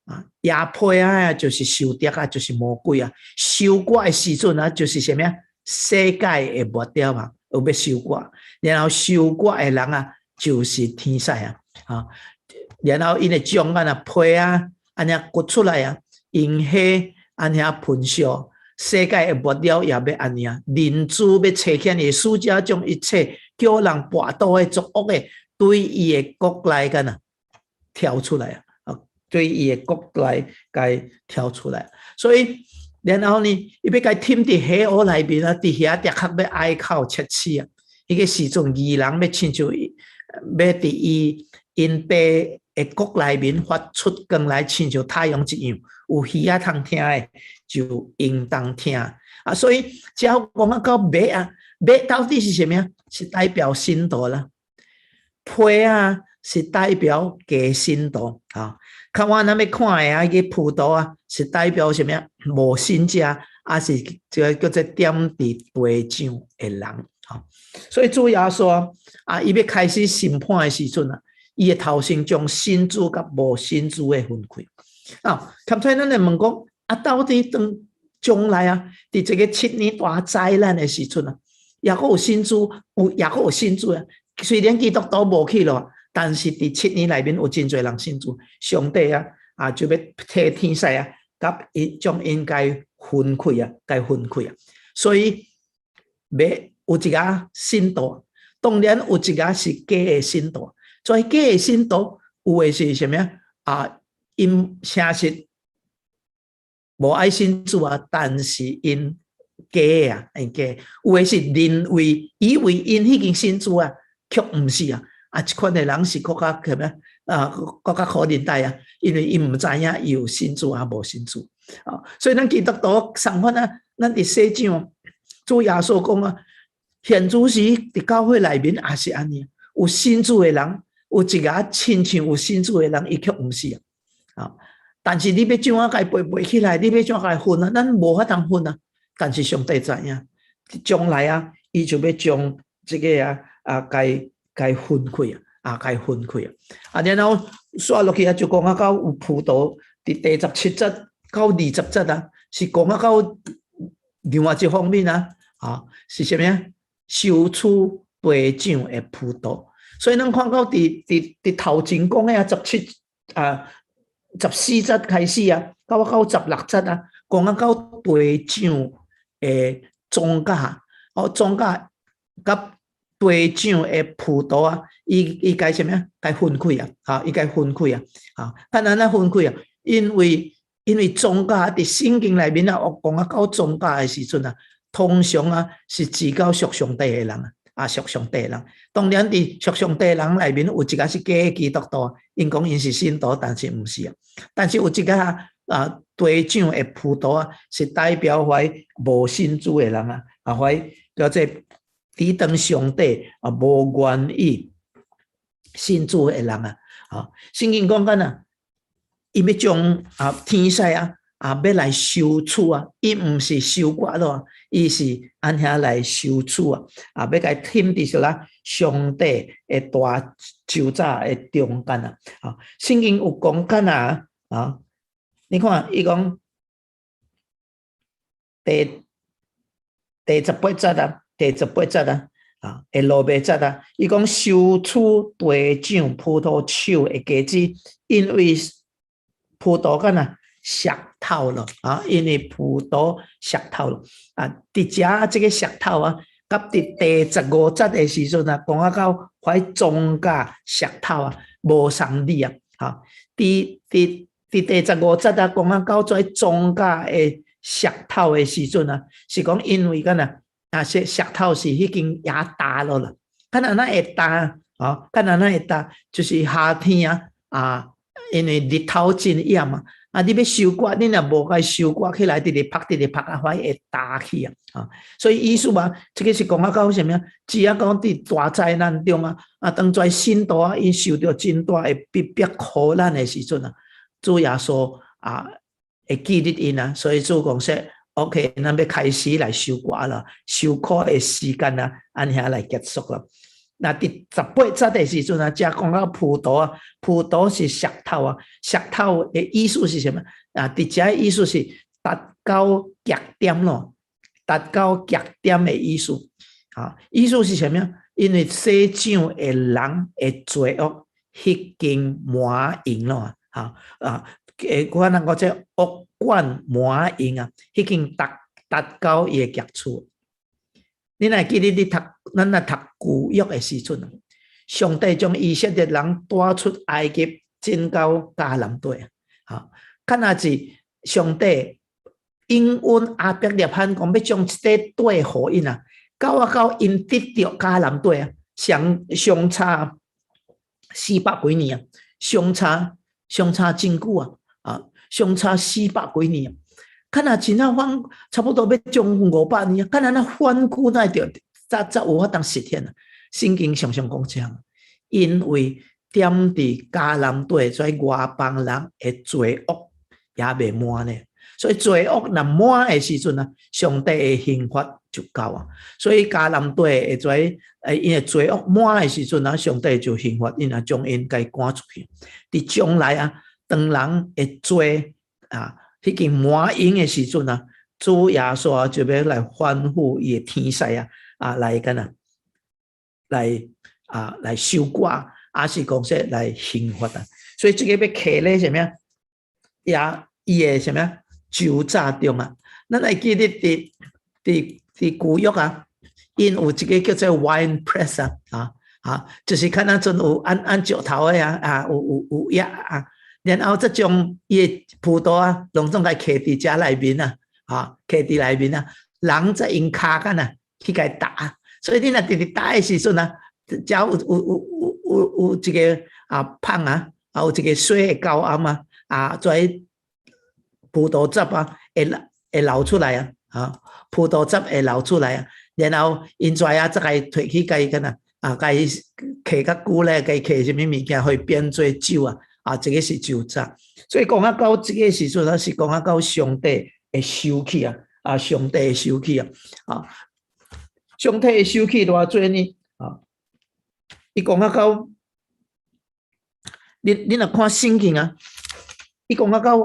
啊，野批啊，就是仇敵啊，就是魔鬼啊。收割的時陣啊，就是啥物啊？世界的末了啊，有欲收割，然後收割的人啊，就是天使啊，啊，然後𪜶會將按呢批啊，按呢割出來啊，用火按呢焚燒。世界的末了也欲按呢啊，人子欲差遣伊使者將一切叫人跋倒的作惡的，對伊的國內敢若挑出來啊，對伊的國內共挑出來。所以，然後呢，伊欲共忝佇火湖內面啊，佇遐的確欲哀哭切齒啊。彼個時陣，義人欲親像欲佇伊𪜶爸的國內面發出光來，親像太陽一樣。有耳仔通聽的，就應當聽啊！所以，只要講啊到麥啊，麥到底是啥物啊？是代表信徒啦。批啊，是代表假信徒啊。較晚咱欲看的啊，彼個葡萄啊，是代表啥物啊？無信者，抑是這个叫做踮佇地上的人啊。所以主耶穌啊，伊欲開始審判的時陣啊，伊會頭先將信主佮無信主的分開。啊，剛才咱來問講啊，到底當將來啊，佇這个七年大災難的時陣啊，抑閣有信主，有抑閣有信主啊。雖然基督徒無去咯，但是佇七年內面有真濟人信主，上帝啊啊就欲差天使啊，佮𪜶將𪜶共分開啊，共分開啊。所以欲有一寡信徒，當然有一寡是假的信徒。所以假的信徒有的是啥物啊？啊，𪜶誠實無愛信主啊，但是𪜶假的啊，𪜶假。有的是認為以為𪜶已經信主啊，卻毋是啊。啊，這款的人是閣較啥物啊？閣較可憐待啊，因為𪜶毋知影伊有信主抑無信主啊。所以咱基督徒相反啊，咱佇世上，主耶穌講啊，現主時佇教會內面也是按呢，有信主的人，有一個親像有信主的人，伊卻毋是啊。啊！但是你欲怎啊共伊分別起來？你欲怎共伊分啊？咱無法通分啊！但是上帝知影，將來啊，伊就欲將這个啊啊，共共分開啊，啊，共分開啊！啊，然後煞落去啊，就講啊，到有葡萄佇第17節到20節啊，是講啊到另外一方面啊，啊，是啥物啊？收取地長的葡萄，所以咱看到佇佇佇頭前講的啊，17啊。14節開始啊，到到16節啊，講啊到地長的莊稼，哦，莊稼佮地長的葡萄啊，伊伊共啥物啊？共分開啊，哈，伊共分開啊，哈，咱按怎分開啊？因為因為莊稼佇聖經內面啊，講啊到莊稼的時陣啊，通常啊是指到屬上帝的人啊。啊，屬上帝的人，當然佇屬上帝的人內面有一個是假基督徒，𪜶講𪜶是信徒，但是毋是啊。但是有一個啊，地長的葡萄啊，是代表懷無信主的人啊，啊懷叫做抵擋上帝啊，無願意信主的人啊。啊，聖經講緊啊，伊欲將啊天使啊啊欲來收取啊，伊毋是收割咯，伊是按遐來收取啊，啊欲共忝佇啥啦？上帝的大酒醡的中間啊，啊，聖經有講緊啊，啊，你看伊講第第十八節啊，第十八節啊，啊，會落尾節啊，伊講收取地長葡萄樹的果子，因為葡萄敢若熟透了啊，因為葡萄熟透了啊，佇遮這个熟透啊，佮佇第15節的時陣啊，講啊到懷莊稼熟透啊，無相俐啊，哈，佇佇佇第十五節啊，講啊到這莊稼的熟透的時陣啊，是講因為敢若啊，熟熟透是已經也焦了啦，敢若咱會焦啊，敢若咱會焦，就是夏天啊，啊，因為日頭真炎啊。啊！你欲收割，你若無共收割起來，直直曝，直直曝啊，反會焦去啊！啊，所以意思啊，這个是講啊到啥物啊？只要講佇大災難中啊，啊，當這信徒啊，𪜶受著真大的逼迫苦難的時陣啊，主耶穌啊會記得𪜶啊，所以主講說：OK，咱欲開始來收割啦，受苦的時間啊，按遐來結束啦。若佇十八節的時陣啊，遮講到葡萄啊，葡萄是石頭啊，石頭的意思是啥物？啊，佇遮的意思是達到極點咯，達到極點的意思。啊，意思是啥物？因為世上的人的罪惡已經滿盈咯，啊啊，我人講這惡貫滿盈啊，已經達到伊的極處。你若記得你讀，咱若讀舊約的時陣，上帝將以色列人帶出埃及，進到迦南地啊，敢若是上帝應允亞伯拉罕講欲將這個地予𪜶啊，到啊到𪜶得著迦南地啊，相差四百幾年啊，相差真久啊，啊，相差四百幾年啊。敢若真正反差不多欲將近500年啊，敢若那反久才會著，才有法當實現啊。聖經常常講這樣，因為踮佇迦南地這外邦人的罪惡猶未滿呢，所以罪惡若滿的時陣啊，上帝的刑罰就到啊。所以迦南地的這𪜶的罪惡滿的時陣啊，上帝就刑罰𪜶啊，將𪜶共趕出去。佇將來啊，當人的罪啊已經滿盈的時陣啊，主耶穌就欲來吩咐伊的天使啊，啊來干啊，來啊來收割，抑是講說來刑罰啊。所以這個欲刻咧啥物啊？也伊的啥物啊？酒醡中啊，咱會記得佇舊約啊，𪜶有一个叫做 wine press 啊，啊啊，就是看咱陣有按按石頭的啊，啊有壓啊。然後才將伊的葡萄啊，攏總共刻佇遮內面啊，啊，刻佇內面啊，人才用跤桿啊去共打，所以你若直直打的時陣啊，遮有一个啊麭啊，啊有一个細的溝暗啊，啊，這葡萄汁啊會流出來啊，啊，葡萄汁會流出來啊，然後𪜶跩啊，才共提去共敢若啊，共刻較久咧，共刻啥物物件，會變做酒啊。啊，這个是酒醡，所以講啊到這个時陣啊，是講啊到上帝的收去啊，啊，上帝的收去啊，啊，上帝的收去偌濟呢？啊，伊講啊到，你若看聖經啊，伊講啊到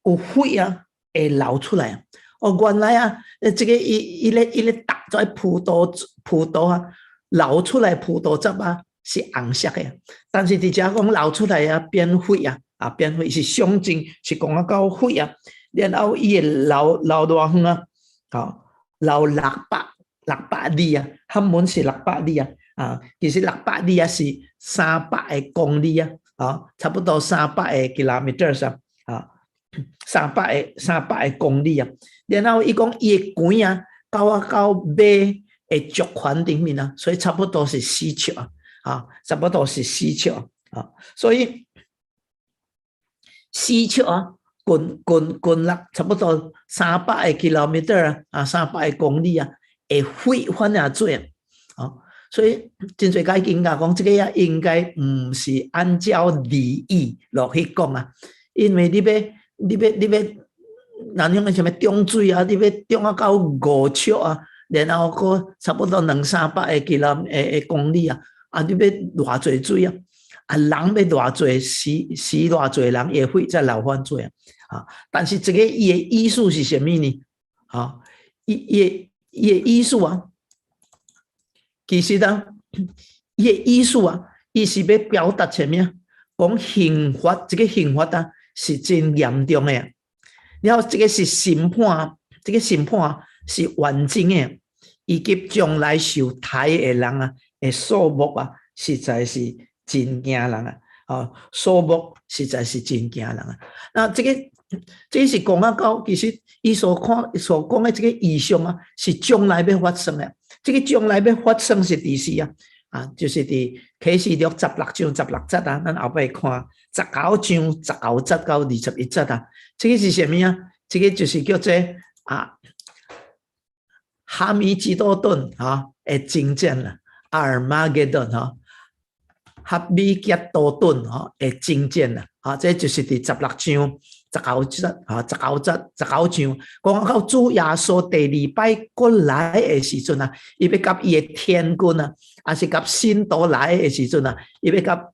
有血啊會流出來啊，哦，原來啊，這个伊咧打在葡萄啊，流出來葡萄汁啊，是紅色的，但是佇遮講流出來啊變血啊，啊變血是象徵，是講啊到血啊，然後伊會流流偌遠啊？吼，流600里啊，漢文是六百里啊，啊，其實六百里啊是300個公里啊，啊，差不多三百個 kilometers 啊，啊，300個公里啊，然後伊講伊的管啊，到啊到馬的腳環頂面啊，所以差不多是4尺啊。啊，差不多是四尺啊，所以四尺啊，近六，差不多三百個 kilometer 啊，啊，300個公里啊，會血反爾做啊，所以真濟解經家講，這个啊應該毋是按照字義落去講啊，因為你欲，若像啥物漲水啊，你欲漲啊到5尺啊，然後閣差不多兩三百個 kilo 的公里啊。啊！你欲偌濟水啊？啊，人欲偌濟死死偌濟人，會血才流反水啊！啊！但是這个伊的意思是啥物呢？啊，伊的意思啊，其實啊，伊的意思啊，伊是欲表達啥物啊？講刑罰，這个刑罰啊，是真嚴重的。然後這个是審判，這个審判是完整的，以及將來受刣的人啊。的數目啊，實在是真驚人啊！啊，數目實在是真驚人啊！那這个，這是講啊到，其實伊所看所講的這个異象啊，是將來欲發生的。這个將來欲發生是佇時啊？啊，就是佇啟示錄十六章十六節啊，咱後擺看十九章十九節到21節啊。這个是啥物啊？這个就是叫做啊，哈米吉多頓啊的征戰啦。阿爾瑪傑頓吼，哈米吉多頓吼的征戰啦，啊，這就是佇十六章十九節，啊，十九節十九章，講到主耶穌第二擺過來的時陣啊，伊欲佮伊的天軍啊，抑是佮信徒來的時陣啊，伊欲佮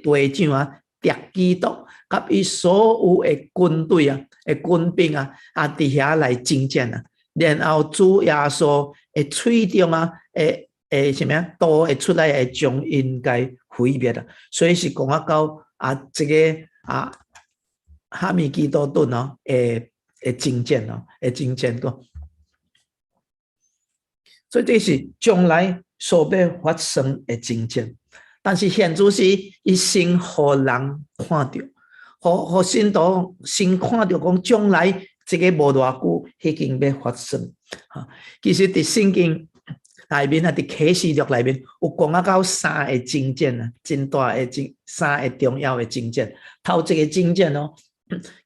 隊長啊，敵基督佮伊所有的軍隊啊，的軍兵啊，啊，佇遐來征戰啊。然後主耶穌的喙中啊，會會啥物啊？刀會出來會將𪜶共毀滅啊！所以是講啊到啊，這个啊，哈米吉多頓哦，會會征戰哦，會征戰個。所以這是將來所欲發生的征戰。但是現主時，伊先予人看著，予予信徒先看著講將來這个無偌久已經欲發生。哈，其實佇聖經內面啊，佇啟示錄內面有講啊到三个征戰啊，真大的征三个重要的征戰。頭一个征戰哦，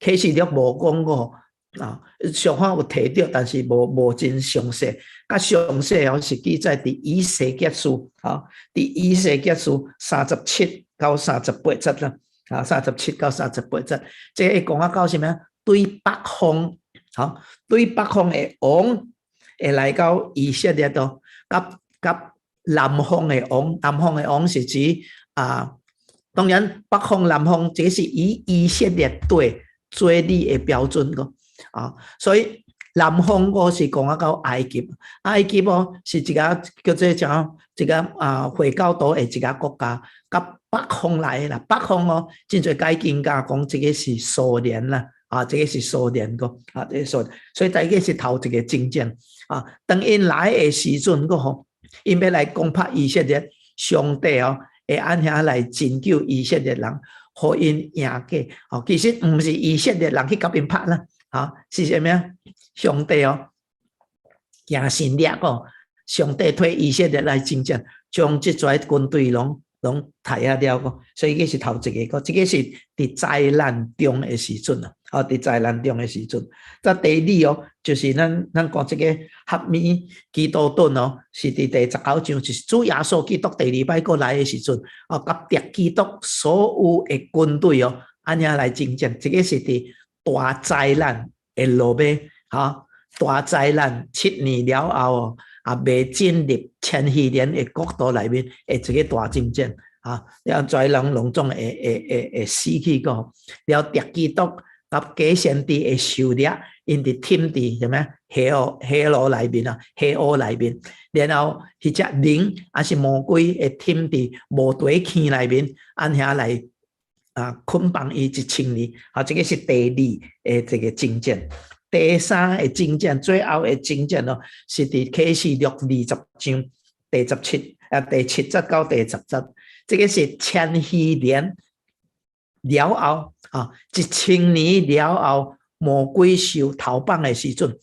啟示錄無講過啊，小可有提著，但是無無真詳細。較詳細哦是記載佇以西結書，啊，佇以西結書37到38節啦，啊，37到38節，這个講啊到啥物啊？對北方，吼，對北方的王會來到以色列度，佮佮南方的王，南方的王是指啊，當然北方南方這是以以色列地做你的標準個，啊，所以南方我是講啊到埃及，埃及哦是一个叫做啥一个啊回教徒的一个國家，佮北方來的啦，北方哦真濟解經家講這个是蘇聯啦，啊，這个是蘇聯個，啊，這个蘇，所以這个是頭一个征戰啊。當𪜶來的時陣個吼，𪜶欲來攻拍以色列，上帝哦會按遐來拯救以色列人，予𪜶贏過。哦，其實毋是以色列人去共𪜶拍啦，啊，是啥物啊？上帝哦，行神蹟哦，上帝替以色列來征戰，將這濟軍隊攏攏刣啊了個，所以這是頭一个，這个是佇災難中的時陣啊，啊，佇災難中的時陣。再第二哦，就是咱咱講這个哈米吉多頓哦，是佇第19章，就是主耶穌基督第二擺閣來的時陣，哦，佮敵基督所有的軍隊哦，按呢來征戰，這个是佇大災難的落尾，哈，大災難7年了後哦，啊，未進入千禧年的國度內面，的一个大征戰，啊，了濟人攏總會會會會死去個，了敵基督佮假先知會受掠，𪜶佇忝佇啥物火爐火爐內面啊，火鍋內面，然後彼隻靈抑是魔鬼會忝佇無底坑內面，按遐來啊捆綁伊1000年，啊，這个是第二的這个征戰。第三个征戰，最後的征戰哦，是佇啟示錄20章第17啊第七節到第10節，這个是千禧年了後啊，1000年了後，魔鬼受投放的時陣，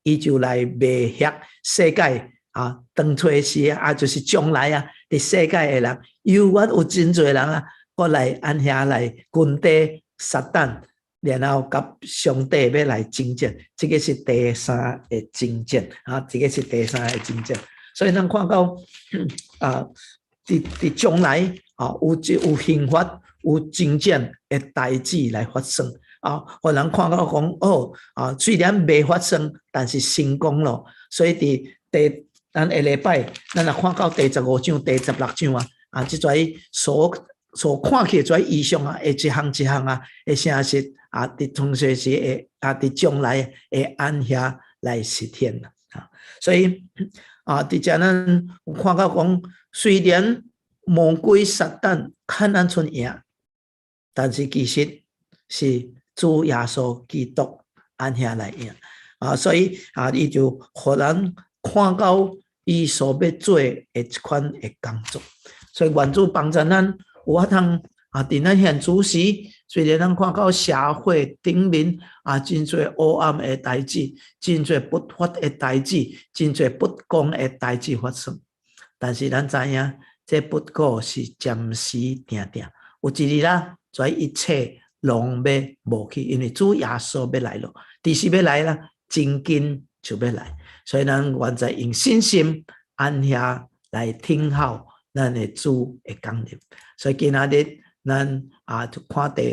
伊就來迷惑世界啊，當初時啊，就是將來啊，佇世界的人，猶原有真濟人啊，閣來按遐來跟綴撒旦。然後佮上帝欲來征戰，這个是第三个征戰啊，這个是第三个征戰。所以咱看到啊，佇佇將來啊，有這有刑罰、有征戰的代誌來發生啊，予人看到講哦啊，雖然未發生，但是成功咯。所以佇第咱下禮拜，咱若看到第15章、第16章啊，啊，這濟所所看起這異象啊，會一項一項啊，會成實啊，佇當時時會啊，佇將來會按遐來實現啦。啊，所以啊，佇遮咱有看到講，雖然魔鬼撒旦看咱賰贏，但是其實是主耶穌基督按遐來贏啊，所以啊，伊就予咱看到伊所欲做的這款的工作，所以願主幫助咱有法通啊，佇咱現主時，雖然咱看到社會頂面啊，真濟黑暗的代誌，真濟不法的代誌，真濟不公的代誌發生，但是咱知影，這不過是暫時定定，有一日啦，這一切攏欲無去，因為主耶穌欲來咯，佇時欲來啦，真緊就欲來，所以咱願在用信心按遐來等候咱的主的降臨。所以今仔日咱啊就看第